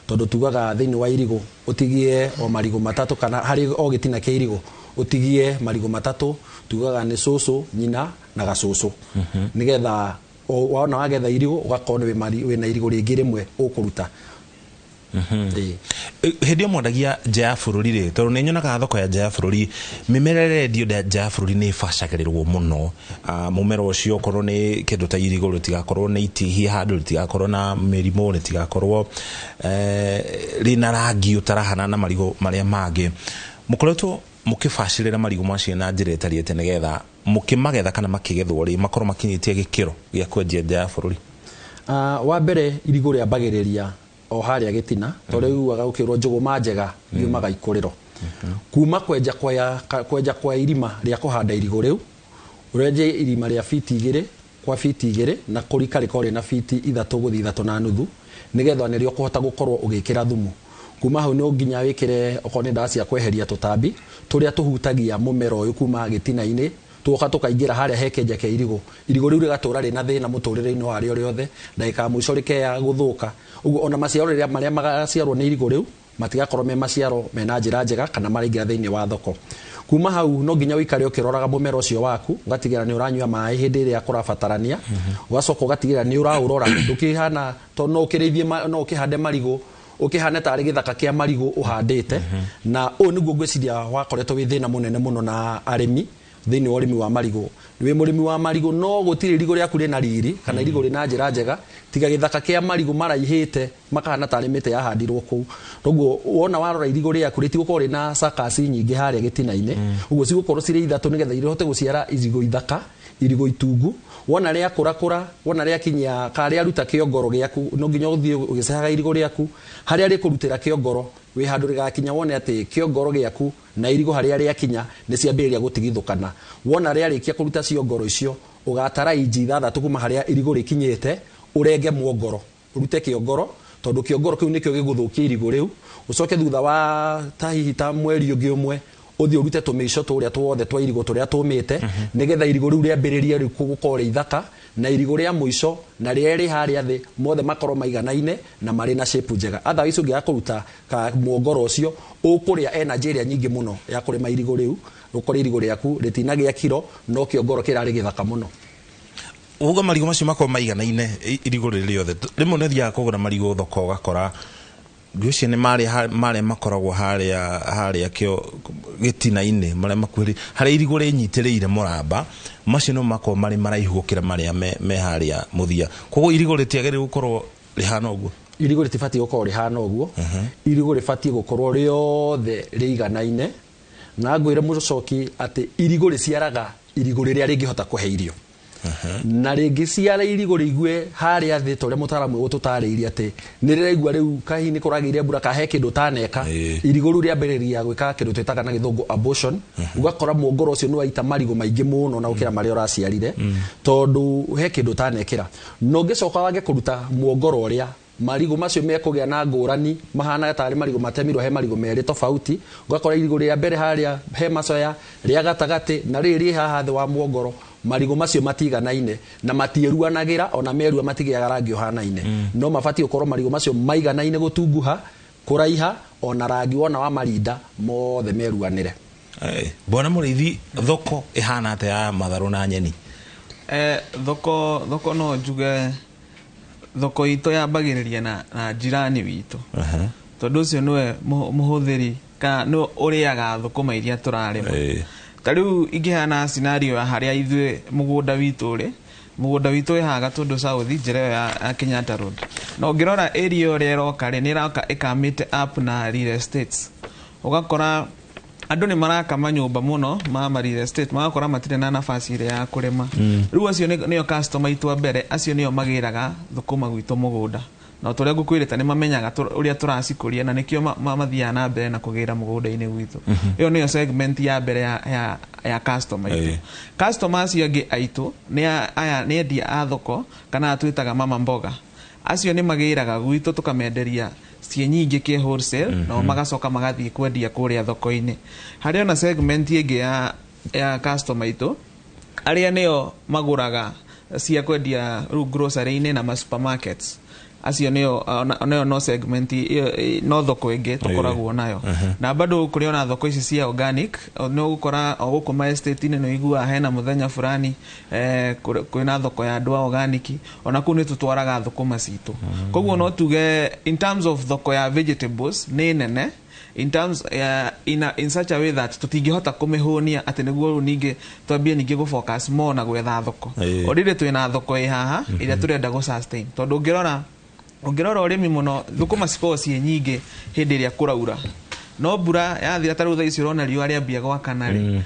tondũ tugaga thĩinĩ wa irigũ ũtigie o marigũ 3 kana harĩ o gĩtina kĩa irigũ ũtigie marigũ 3, tugaga nĩ cũcũ, nyina na gacũcũ, nĩgetha wona wagetha irigũ ũgakorwo wĩna irigũ rĩngĩ rĩmwe ũkũruta. Hĩndĩ ĩyo mwendagia nja ya bũrũri rĩ, tondũ nĩ nyonaga thoko ya nja ya bũrũri, mĩmera ĩrĩa ĩrendio nja ya bũrũri nĩ ĩbacagĩrĩrwo mũno. Mũmera ũcio okorwo nĩ kĩndũ ta irigũ rĩtigakorwo nĩ itihia handũ, rĩtigakorwo na mĩrimũ, rĩtigakorwo rĩna rangi ũtarahana na marigũ marĩa mangĩ. Mũkoretwo mũkĩbacĩrĩra marigũ macio na njĩra ĩtarĩ atĩa nĩgetha mũkĩmagetha kana makĩgethwo rĩ makorwo makinyĩtie gĩkĩro gĩa kwendia nja ya bũrũri? Wa mbere irigũ rĩambagĩrĩria o harĩa gĩtina, tondũ rĩu ugaga gũkĩrwo njũgũma njega yumaga ikũrĩro. Kuma kwenja kwa irima rĩa kũhanda irigũ rĩu, ũrenje irima rĩa fiti 2 kwa fiti 2 na kũrika rĩkorwo rĩna fiti 3 gũthiĩ 3.5, nĩgetha nĩrĩo ũkũhota gũkorwo ũgĩkĩra thumu. Kuma hau no nginya wĩkĩre okorwo nĩ ndawa cia kweheria tũtambi tũrĩa tũhutagia mũmera ũyũ kuma gĩtina-inĩ, tuoka tukaingĩra harĩa he kĩenja kĩa irigũ, irigũ rĩu rĩgatũra rĩna thĩna mũtũrĩre-inĩ warĩo rĩothe, ndagĩka ya mũico rĩkeya gũthũka. Ũguo ona maciaro rĩrĩa marĩa magaciarwo nĩ irigũ rĩu matigakorwo me maciaro mena njĩra njega kana maraingĩra thĩinĩ wa thoko. Kuma hau no nginya ũikare ũkĩroraga mũmera ũcio waku, ũgatigĩrĩra nĩ ũranyua maĩ hĩndĩ ĩrĩa kũrabatarania, ũgacoka ũgatigĩrĩra nĩ ũraũrora, ndũkĩhana tondũ no ũkĩrĩithie, no ũkĩhande marigũ ũkĩhane tarĩ gĩthaka kĩa marigũ ũhandĩte. Na ũyũ nĩguo ngwĩciria wakoretwo wĩ thĩna mũnene mũno na arĩmi, Thĩinĩ wa ũrĩmi wa marigũ, wĩ mũrĩmi wa marigũ no gũtirĩ irigũ rĩaku rĩna riri kana irigũ rĩna njĩra njega, tiga gĩthaka kĩa marigũ maraihĩte makahana tarĩ mĩtĩ yahandirwo kũu. Koguo wona warora irigũ rĩaku rĩtigũkorwo rĩna cakasi nyingĩ harĩa gĩtina-inĩ, ũguo cigũkorwo cirĩ ithatũ nĩgetha ihote gũciara irigũ ithaka, irigũ itungu. Wona rĩakũrakũra, wona rĩakinyia ka rĩaruta kĩongoro gĩaku, no nginya ũthiĩ ũgĩcehaga irigũ rĩaku harĩa rĩkũrutĩra kĩongoro. Wĩ handũ rĩgakinya wone atĩ kĩongoro gĩaku na irigũ harĩa rĩakinya nĩ ciambĩrĩria gũtigithũkana. Wona rĩarĩkia kũruta ciongoro icio, ũgatara inji 6 kuma harĩa irigũ rĩkinyĩte, ũrenge mwongoro, ũrute kĩongoro, tondũ kĩongoro kĩu nĩkĩo gĩgũthũkia irigũ rĩu. Ũcoke thutha wa ta hihi ta mweri ũngĩ ũmwe ũthiĩ ũrute tũmĩico tũrĩa tuothe twa irigũ tũrĩa tũmĩte, nĩgetha irigũ rĩu rĩambĩrĩrie rĩu gũkorwo rĩ ithaka, na irigũ rĩa mũico na rĩrĩa rĩ harĩa thĩ mothe makorwo maiganaine na marĩ na shape njega. Otherwise ũngĩaga kũruta ka mwongoro ũcio, ũkũrĩa energy ĩrĩa nyingĩ mũno ya kũrĩma irigũ rĩu, ũkore irigũ rĩaku rĩtinagĩa kiro no kĩongoro kĩrarĩ gĩthaka mũno. Uga marigũ macio makorwo maiganaine irigũ rĩrĩ rĩothe. Rĩmwe nĩ ũthiaga kũgũra marigũ thoko ũgakora ngwĩciria nĩ marĩa makoragwo harĩa kĩo gĩtina-inĩ, marĩa makuhĩrĩirie harĩa irigũ rĩnyitĩrĩire mũramba, macio no makorwo marĩ maraihu gũkĩra marĩa me harĩa mũthia. Koguo irigũ rĩtiagĩrĩire gũkorwo rĩhana ũguo. Irigũ rĩtibatiĩ gũkorwo rĩhana ũguo. Irigũ rĩbatiĩ gũkorwo rĩothe rĩiganaine. Na ngwĩre mũcoki atĩ irigũ rĩciaraga irigũ rĩrĩa rĩngĩhota kũhe irio. Na rĩngĩciara irigũ rĩigue harĩa thĩ ta ũrĩa mũtaaramu ũgũtũtarĩirie atĩ nĩ rĩraigua rĩu kahihi nĩ kũragĩire mbura ka he kĩndũ ũtaneka, irigũ rĩu rĩambĩrĩria gwĩka kĩndũ twĩtaga na gĩthũngũ abortion. Ũgakora mwongoro ũcio nĩ waita marigũ maingĩ mũno na gũkĩra marĩa ũraciarire, tondũ he kĩndũ ũtanekĩra. Na ũngĩcoka wage kũruta mwongoro ũrĩa, marigũ macio mekũgĩa na ngũrani mahana tarĩ marigũ matemirwo he marigũ merĩ tofauti. Ũgakora irigũ rĩa mbere harĩa he macoya, rĩa gatagatĩ na rĩrĩ rĩ haha thĩ wa mwongoro, marigũ macio matiganaine na matieruanagĩra, ona merua matigĩaga rangi ũhanaine. No mabatiĩ gũkorwo marigũ macio maiganaine gũtunguha, kũraiha, ona rangi wona wa marinda mothe meruanĩre. Bwana Mũrĩithi, thoko ĩhana atĩa ya matharũ na nyeni? Thoko no njuge thoko itũ yambagĩrĩria na jirani witũ. Tondũ ũcio nĩwe mũhũthĩri kana nĩwe ũrĩaga thũkũma iria tũrarĩma. Ta rĩu ingĩhana scenario ya harĩa ithuĩ mũgũnda witũ ũrĩ, mũgũnda witũ wĩ haha Gatũndũ South, njĩra ĩyo ya Kenyatta Road. Na ũngĩrora area ũrĩa ĩroka rĩ, nĩ ĩroka ĩkamĩte up na real estates. Ũgakora andũ nĩ maraka manyũmba mũno ma real estate, magakora matirĩ na nafasi ĩrĩa ya kũrĩma. Rĩu acio nĩo customer aitũ a mbere, acio nĩo magĩraga thũkũma gwitũ mũgũnda. Na ũrĩa ngũkwĩrĩte nĩ mamenyaga ũrĩa tũracikũria na nĩkĩo mathiaga na mbere na kũgĩra mũgũnda-inĩ gwitũ. Ĩyo nĩyo segment ya mbere ya customer aitũ. Customer acio angĩ aitũ nĩ aya nĩ endia a thoko kana twĩtaga mama mboga. Acio nĩ magĩraga gwitũ tũkamenderia ciĩ nyingĩ kĩ wholesale, nao magacoka magathiĩ kwendia kũrĩa thoko-inĩ. Harĩ ona segment ĩngĩ ya customer aitũ arĩa nĩo magũraga cia kwendia rĩu grocery-inĩ na ma supermarkets. Acio nĩo no segment ĩyo, no thoko ĩngĩ tũkoragwo nayo. Na bado kũrĩ ona thoko ici cia organic, nĩ ũgũkora o gũkũ ma estate-inĩ nĩ ũiguaga hena mũthenya fulani, kwĩna thoko ya andũ a organic, ona kũu nĩ tũtwaraga thũkũma citũ. Koguo no tuge in terms of thoko ya vegetables nĩ nene, in terms, in such a way that tũtingĩhota kũmĩhũnia atĩ nĩguo rĩu ningĩ twambie ningĩ gũ focus more na gwetha thoko. Already twĩna thoko ĩ haha ĩrĩa tũrenda gũ sustain, tondũ ũngĩrora ũrĩmi mũno thũkũma cikoragwo ciĩ nyingĩ hĩndĩ ĩrĩa kũraura, no mbura yathira ta rĩu thaa ici ũrona riũa rĩambia gwakana rĩ,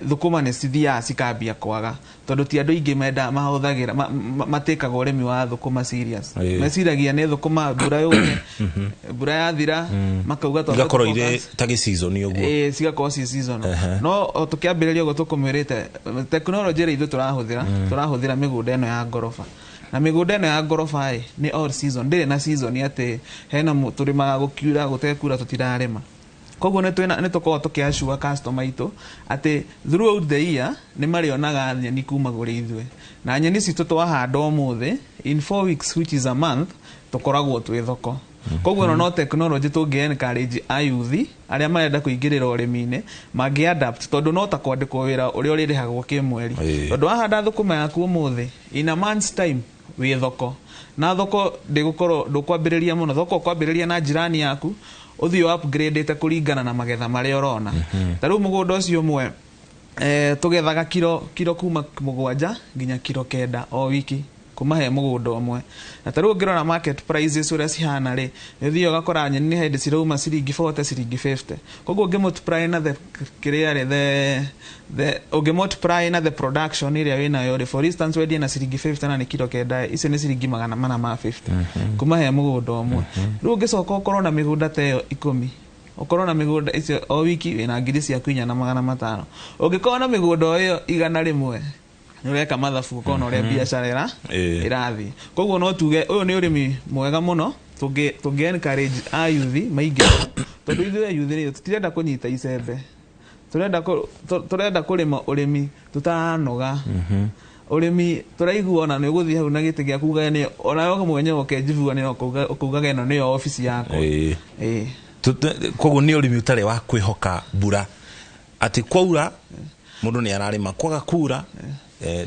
thũkũma nĩ cithiaga cikambia kwaga, tondũ ti andũ aingĩ menda mahũthagĩra, matĩkaga ũrĩmi wa thũkũma serious. Meciragia nĩ thũkũma mbura yũke, mbura yathira, makauga twambe Igakorwo tũ irĩ focus. ta gĩ season ũguo. Cigakorwo ci seasonal. No o tũkĩambĩrĩria ũguo tũkũmwĩrĩte, tekinoronjĩ ĩrĩa ithuĩ tũrahũthĩra mĩgũnda ĩno ya ngoroba. Na mĩgũnda ĩno ya ngoroba ĩ, nĩ all season, ndĩrĩ na season atĩ hena tũrĩmaga gũkiura, gũtekura tũtirarĩma. Koguo nĩ tũkoragwo tũkĩ-assure customer aitũ atĩ throughout the year nĩ marĩonaga nyeni kuma kũrĩ ithuĩ. Na nyeni citũ twahanda ũmũthĩ, in 4 weeks which is a month, tũkoragwo twĩ thoko. Koguo ĩno no technology tũngĩ encourage a youth arĩa marenda kũingĩrĩra ũrĩmi-inĩ mangĩ adapt, tondũ no ta kwandĩkwo wĩra ũrĩa ũrĩrĩhagwo kĩmweri. Tondũ wahanda thũkũma yaku ũmũthĩ, in a month's time wĩ thoko. Na thoko ndĩgũkorwo ndũkwambĩrĩria mũno, thoko ũkwambĩrĩria na jirani yaku, ũthiĩ upgrade-ĩte kũringana na magetha marĩa ũrona. Ta rĩu mũgũnda ũcio ũmwe Tugethaga kiro kuma 7 nginya kiro 9 o wiki kuma he mũgũnda ũmwe. Na ta rĩu ũngĩrora market prices ũrĩa cihana rĩ, nĩ ũthiaga ũgakora nyeni nĩ hĩndĩ cirauma ciringi 40, ciringi 50. Koguo ũngĩ multiply na the kĩrĩa rĩ, the ũngĩ multiply na the production ĩrĩa wĩnayo rĩ, for instance wendie na ciringi 50 na nĩ kiro 9, icio nĩ ciringi 450 kuma he mũgũnda ũmwe. Rĩu ũngĩcoka ũkorwo na mĩgũnda ta ĩyo 10, ũkorwo na mĩgũnda icio o wiki wĩna ngiri ciaku 4,500. Ũngĩkorwo na mĩgũnda ĩyo 100, nĩ ũreka mathabu ũkona ũrĩa biacara ĩrathiĩ. Koguo no tuge ũyũ nĩ ũrĩmi mwega mũno tũngĩ encourage a youth maingĩre, tondũ ithuĩ youth rĩ tũtirenda kũnyita icembe, tũrenda kũrĩma ũrĩmi tũtaranoga. Ũrĩmi tũraigua ona nĩ ũgũthiĩ hau na gĩtĩ gĩaku ugage nĩ ona we mwenyewe ũkenjivua nĩ ũkaugaga ĩno nĩyo obici yakwa. Koguo nĩ ũrĩmi ũtarĩ wa kwĩhoka mbura, atĩ kwaura mũndũ nĩ ararĩma, kwaga kura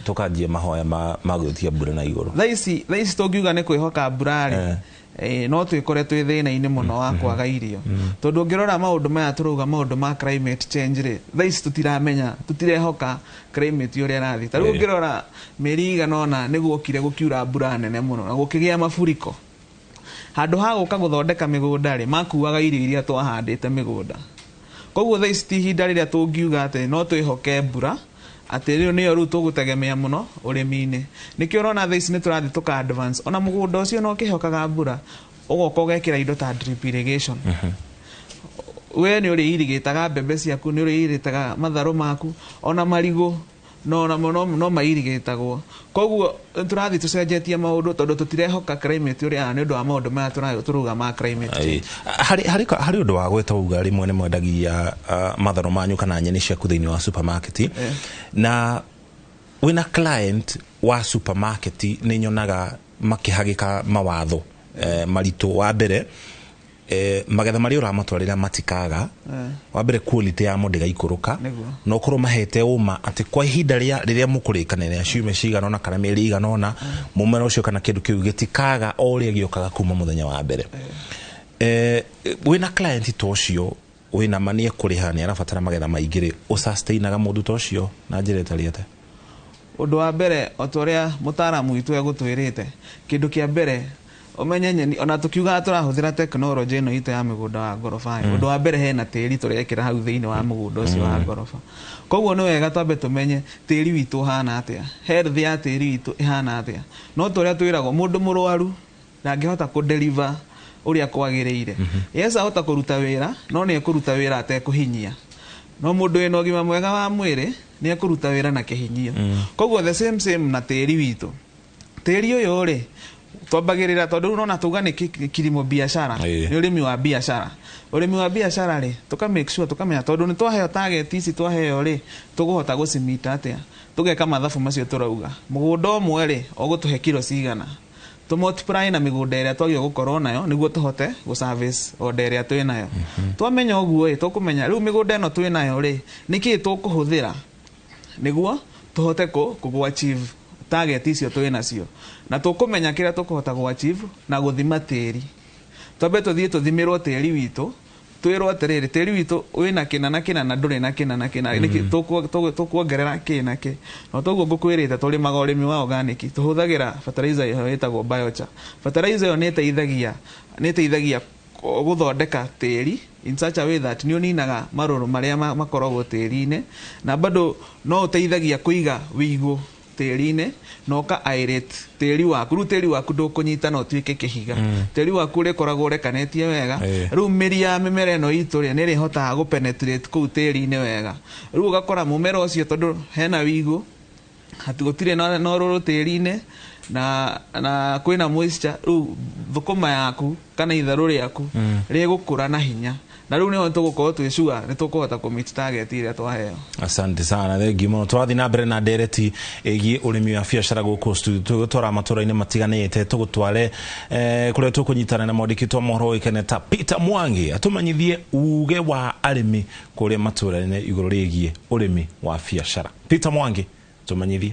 tukanjia mahoya ma gwĩtia mbura na igũrũ. Thaa ici tũngiuga nĩ kwĩhoka mbura rĩ, no twĩkore twĩ thĩna-inĩ mũno wa kwaga irio, tondũ ũngĩrora maũndũ maya tũrauga maũndũ ma climate change rĩ, thaa ici tũtiramenya, tũtirehoka climate ũrĩa ĩrathiĩ. Ta rĩu ũngĩrora mĩeri ĩigana ũna nĩ guokire gũkiura mbura nene mũno na gũkĩgĩa mafuriko. Handũ ha gũka gũthondeka mĩgũnda rĩ, makuaga irio iria twahandĩte mĩgũnda. Koguo thaa ici ti ihinda rĩrĩa tũngiuga atĩ no twĩhoke mbura, atĩ rĩu nĩyo rĩu tũgũtegemea mũno ũrĩmi-inĩ. Nĩkĩo ũrona thaa ici nĩ tũrathiĩ tũka advance. Ona mũgũnda ũcio no ũkĩhokaga mbura, ũgoka ũgekĩra indo ta drip irrigation. We nĩ ũrĩirigĩtaga mbembe ciaku, nĩ ũrĩirigĩtaga matharũ maku, ona marigũ no mairigĩtagwo. Koguo tũrathiĩ tũcenjetie maũndũ tondũ tũtirehoka climate ũrĩa nĩ ũndũ wa maũndũ maya tũrauga ma climate change. Harĩ ũndũ wa gwĩta uga rĩmwe nĩ mwendagia matharũ manyu kana nyeni ciaku thĩinĩ wa supermarket, na wĩna client wa supermarket nĩ nyonaga makĩhagĩka mawatho maritũ. Wa mbere magetha marĩa ũramatwarĩra matikaga, wa mbere quality yamo ndĩgaikũrũka, na ũkorwo mahete ũma atĩ kwa ihinda rĩrĩa mũkũrĩkanĩra ciumia cigana ũna kana mĩeri ĩigana ũna, mũmera ũcio kana kĩndũ kĩu gĩtikaga o ũrĩa gĩũkaga kuma mũthenya wa mbere. Wĩna client ta ũcio wĩna ma nĩ ekũrĩha, nĩ arabatara magetha maingĩ rĩ, ũsustainaga mũndũ ta ũcio na njĩra ĩtariĩ atĩa? Ũndũ wa mbere o ta ũrĩa mũtaaramu witũ egũtwĩrĩte, kĩndũ kĩa mbere ũmenye nyeni, ona tũkiugaga tũrahũthĩra tekinoronjĩ ĩno itũ ya mĩgũnda wa ngoroba, ũndũ wa mbere hena tĩri tũrekĩra hau thĩinĩ wa mũgũnda ũcio wa ngoroba. Koguo nĩ wega twambe tũmenye tĩri witũ ũhana atĩa, health ya tĩri witũ ĩhana atĩa. No ta ũrĩa twĩragwo mũndũ mũrwaru ndangĩhota kũ-deliver ũrĩa kwagĩrĩire. Yes, ahota kũruta wĩra, no nĩ ekũruta wĩra atekũhinyia. No mũndũ wĩna ũgima mwega wa mwĩrĩ nĩ ekũruta wĩra na kĩhinyio. Koguo the same na tĩri witũ. Tĩri ũyũ rĩ, twambagĩrĩra tondũ rĩu nona tuga nĩ kilimo biashara, nĩ ũrĩmi wa biashara. Ũrĩmi wa biashara rĩ, tũka make sure tũkamenya tondũ nĩ twaheo target ici twaheo rĩ, tũkũhota gũcimita atĩa. Tũgeka mathabu macio tũrauga. Mũgũnda ũmwe rĩ, ũgũtũhe kiro cigana. Tũ multiply na mĩgũnda ĩrĩa twagĩrĩirwo gũkorwo nayo nĩguo tũhote gũ service order ĩrĩa twĩ nayo. Twamenya ũguo ĩ, tũkũmenya rĩu mĩgũnda ĩno twĩ nayo rĩ, nĩkĩĩ tũkũhũthĩra nĩguo tũhote kũ achieve target icio twĩ nacio. Na tũkũmenya kĩrĩa tũkũhota gũ achieve na gũthima tĩri. Twambe tũthiĩ tũthimĩrwo tĩri witũ, twĩrwo atĩrĩrĩ tĩri witũ wĩna kĩna na kĩna na ndũrĩ na kĩna na kĩna, nĩkĩ tũkuongerera kĩ na kĩ. No toguo ngũkwĩrĩte tũrĩmaga ũrĩmi wa organic, tũhũthagĩra fertilizer ĩyo ĩtagwo biochar. Fertilizer ĩyo nĩ ĩteithagia gũthondeka tĩri in such a way that nĩ ũninaga marũrũ marĩa makoragwo tĩri-inĩ, na bado no ũteithagia kũiga wĩigũ tĩri-inĩ na ũka aerate tĩri waku. Rĩu tĩri waku ndũkũnyita na ũtuĩke kĩhiga. Tĩri waku ũrĩkoragwo ũrekanĩtie wega. Rĩu mĩri ya mĩmera ĩno itũ rĩ, nĩ ĩrĩhotaga gũ penetrate kũu tĩri-inĩ wega. Rĩu ũgakora mũmera ũcio tondũ hena wĩigũ, gũtirĩ na ũrũrũ tĩri-inĩ na kwĩna moisture, rĩu thũkũma yaku kana itharũ rĩaku rĩgũkũra na hinya. Na rĩu nĩho tũgũkorwo twĩ sure nĩ tũkũhota kũ meet target ĩrĩa twaheo. Asante sana, thengiũ mũno. Tũrathiĩ na mbere na ndereti ĩgiĩ ũrĩmi wa biacara gũkũ studio. Tũgũtwara matũra-inĩ matiganĩte, tũgũtware kũrĩa tũkũnyitana na mwandĩki wa mohoro ũĩkaine ta Peter Mwangi atũmenyithie uge wa arĩmi kũrĩa matũra-inĩ igũrũ rĩgiĩ ũrĩmi wa biacara. Peter Mwangi, tũmenyithie.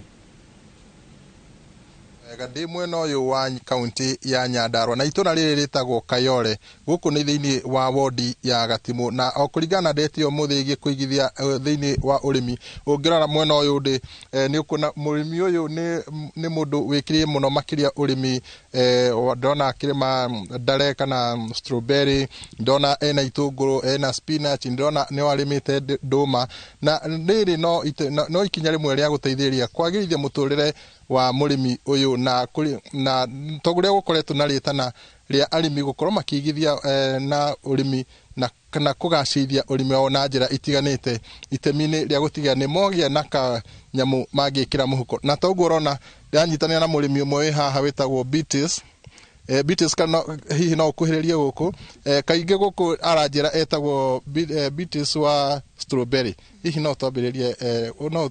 Wega ndĩ mwena ũyũ wa kaunti ya Nyandarua na itũra rĩrĩ rĩtagwo Kayole. Gũkũ nĩ thĩinĩ wa wodi ya Gatimũ, na o kũringana na ndeti ũmũthĩ ĩgiĩ kũigithia thĩinĩ wa ũrĩmi, ũngĩrora mwena ũyũ ndĩ nĩ ũkuona mũrĩmi ũyũ nĩ mũndũ wĩkĩrĩire mũno makĩria ũrĩmi. Ndona akĩrĩma ndare kana strawberry, ndona ena itũngũrũ, ena spinach, ndona nĩ arĩmĩte ndũma, na rĩrĩ no ikinya rĩmwe rĩa gũteithĩrĩria kwagĩrithia mũtũrĩre wa mũrĩmi ũyũ, na na toguo gũkoretwo na rĩtana rĩa arĩmi gũkorwo makĩigithia na ũrĩmi na kana kũgacĩrithia ũrĩmi wao na njĩra itiganĩte, itemi-inĩ rĩa gũtigĩrĩra nĩ mogĩa na kanyamũ mangĩkĩra mũhuko. Na toguo ũrona ndĩranyitanĩra na mũrĩmi ũmwe wĩ haha wĩtagwo Beatrice. Beatrice, kana hihi no ũkuhĩrĩrie gũkũ? Kaingĩ gũkũ aranjĩra etagwo Beatrice wa strawberry. Hihi no twambĩrĩrie no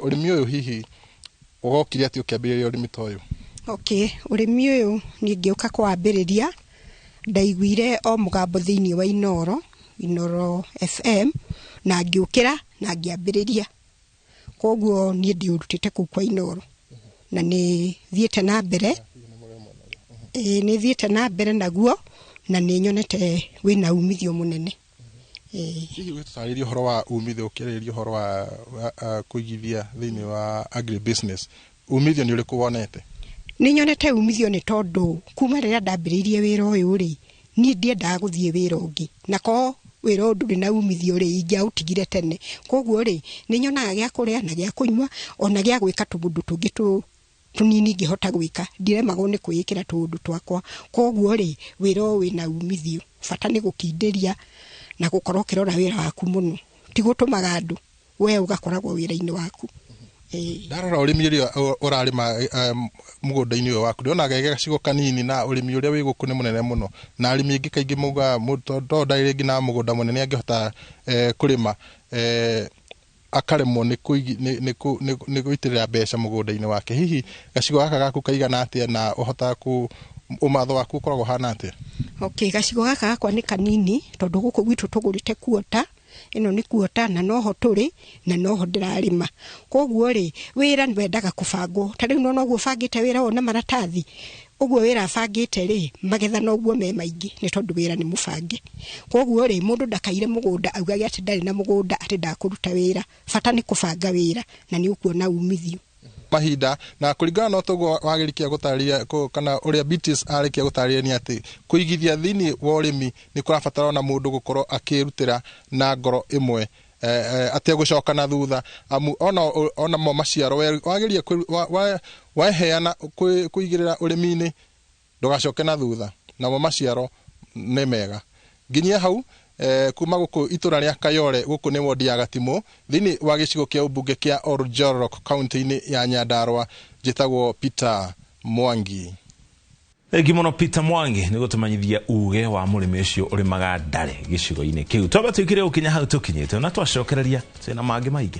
ũrĩmi ũyũ, hihi ũgokire atĩ ũkĩambĩrĩria ũrĩmi ta ũyũ? Okay, ũrĩmi ũyũ niĩ ngĩũka kwambĩrĩria ndaiguire o mũgambo thĩinĩ wa Inoro FM, na ngĩũkĩra na ngĩambĩrĩria. Koguo niĩ ndĩũrutĩte kũu kwa Inoro na nĩ thiĩte na mbere, nĩ thiĩte na mbere naguo, na nĩ nyonete wĩna umithio mũnene. Hihi ũgĩtũtarĩria ũhoro wa umithio, ũkĩarĩrĩria ũhoro wa kũigithia thĩinĩ wa agribusiness, umithio nĩ ũrĩkũ wonete? Nĩ nyonete umithio nĩ tondũ kuma rĩrĩa ndambĩrĩirie wĩra ũyũ rĩ, niĩ ndiendaga gũthiĩ wĩra ũngĩ, na ko wĩra ũyũ ndũrĩ na umithio rĩ, ingĩaũtigire tene. Koguo rĩ, nĩ nyonaga gĩa kũrĩa na gĩa kũnyua, ona gĩa gwĩka tũũndũ tũngĩ tũnini ingĩhota gwĩka, ndiremagwo nĩ kwĩĩkĩra tũũndũ twakwa. Koguo rĩ, wĩra ũyũ wĩna umithio, bata nĩ gũkindĩria na gũkorwo ũkĩrora wĩra waku mũno, ti gũtũmaga andũ, we ũgakoragwo wĩra-inĩ waku. Ndarora ũrĩmi ũrĩa ũrarĩma mũgũnda-inĩ ũyũ waku, ndĩrona ge gacigo kanini, na ũrĩmi ũrĩa wĩ gũkũ nĩ mũnene mũno, na arĩmi aingĩ kaingĩ maugaga tondũ ndarĩ rĩngĩ na mũgũnda mũnene angĩhota kũrĩma, akaremwo nĩ gũitĩrĩra mbeca mũgũnda-inĩ wake. Hihi gacigo gaka gaku kaigana atĩa, na ũhotaga ũmatho waku ũkoragwo ũhana atĩa? Okay, gacigo gaka gakwa nĩ kanini tondũ gũkũ gwitũ tũgũrĩte kuota, ĩno nĩ kuota, na noho tũrĩ na noho ndĩrarĩma. Koguo rĩ, wĩra wendaga kũbangwo. Ta rĩu nona ũguo bangĩte wĩra ũyũ na maratathi, ũguo wĩra bangĩte rĩ, magetha noguo me maingĩ nĩ tondũ wĩra nĩ mũbange. Koguo rĩ, mũndũ ndakaire mũgũnda augage atĩ ndarĩ na mũgũnda atĩ ndakũruta wĩra. Bata nĩ kũbanga wĩra na nĩ ũkuona umithio mahinda. Na kũringana na toguo wagĩrĩkia gũtarĩria kana ũrĩa Beatrice arĩkia gũtarĩria, nĩ atĩ kũigithia thĩinĩ wa ũrĩmi nĩ kũrabatara ona mũndũ gũkorwo akĩrutĩra na ngoro ĩmwe, ategũcoka na thutha, amu ona mo maciaro wageria waheana kũigĩrĩra ũrĩmi-inĩ ndũgacoke na thutha, namo maciaro nĩ mega. Nginyia hau kuma gũkũ itũra rĩa Kayole, gũkũ nĩ wodi ya Gatimũ thĩinĩ wa gĩcigo kĩa ũmbunge kĩa Oljorok kaunti-inĩ ya Nyandarua. Njĩtagwo Peter Mwangi. Thengi mũno Peter Mwangi nĩ gũtũmanyithia uge wa mũrĩmi ũcio ũrĩmaga ndare gĩcigo-inĩ kĩu. Twamba twĩkire gũkinya hau tũkinyĩte, na twacokereria twĩna mangĩ maingĩ.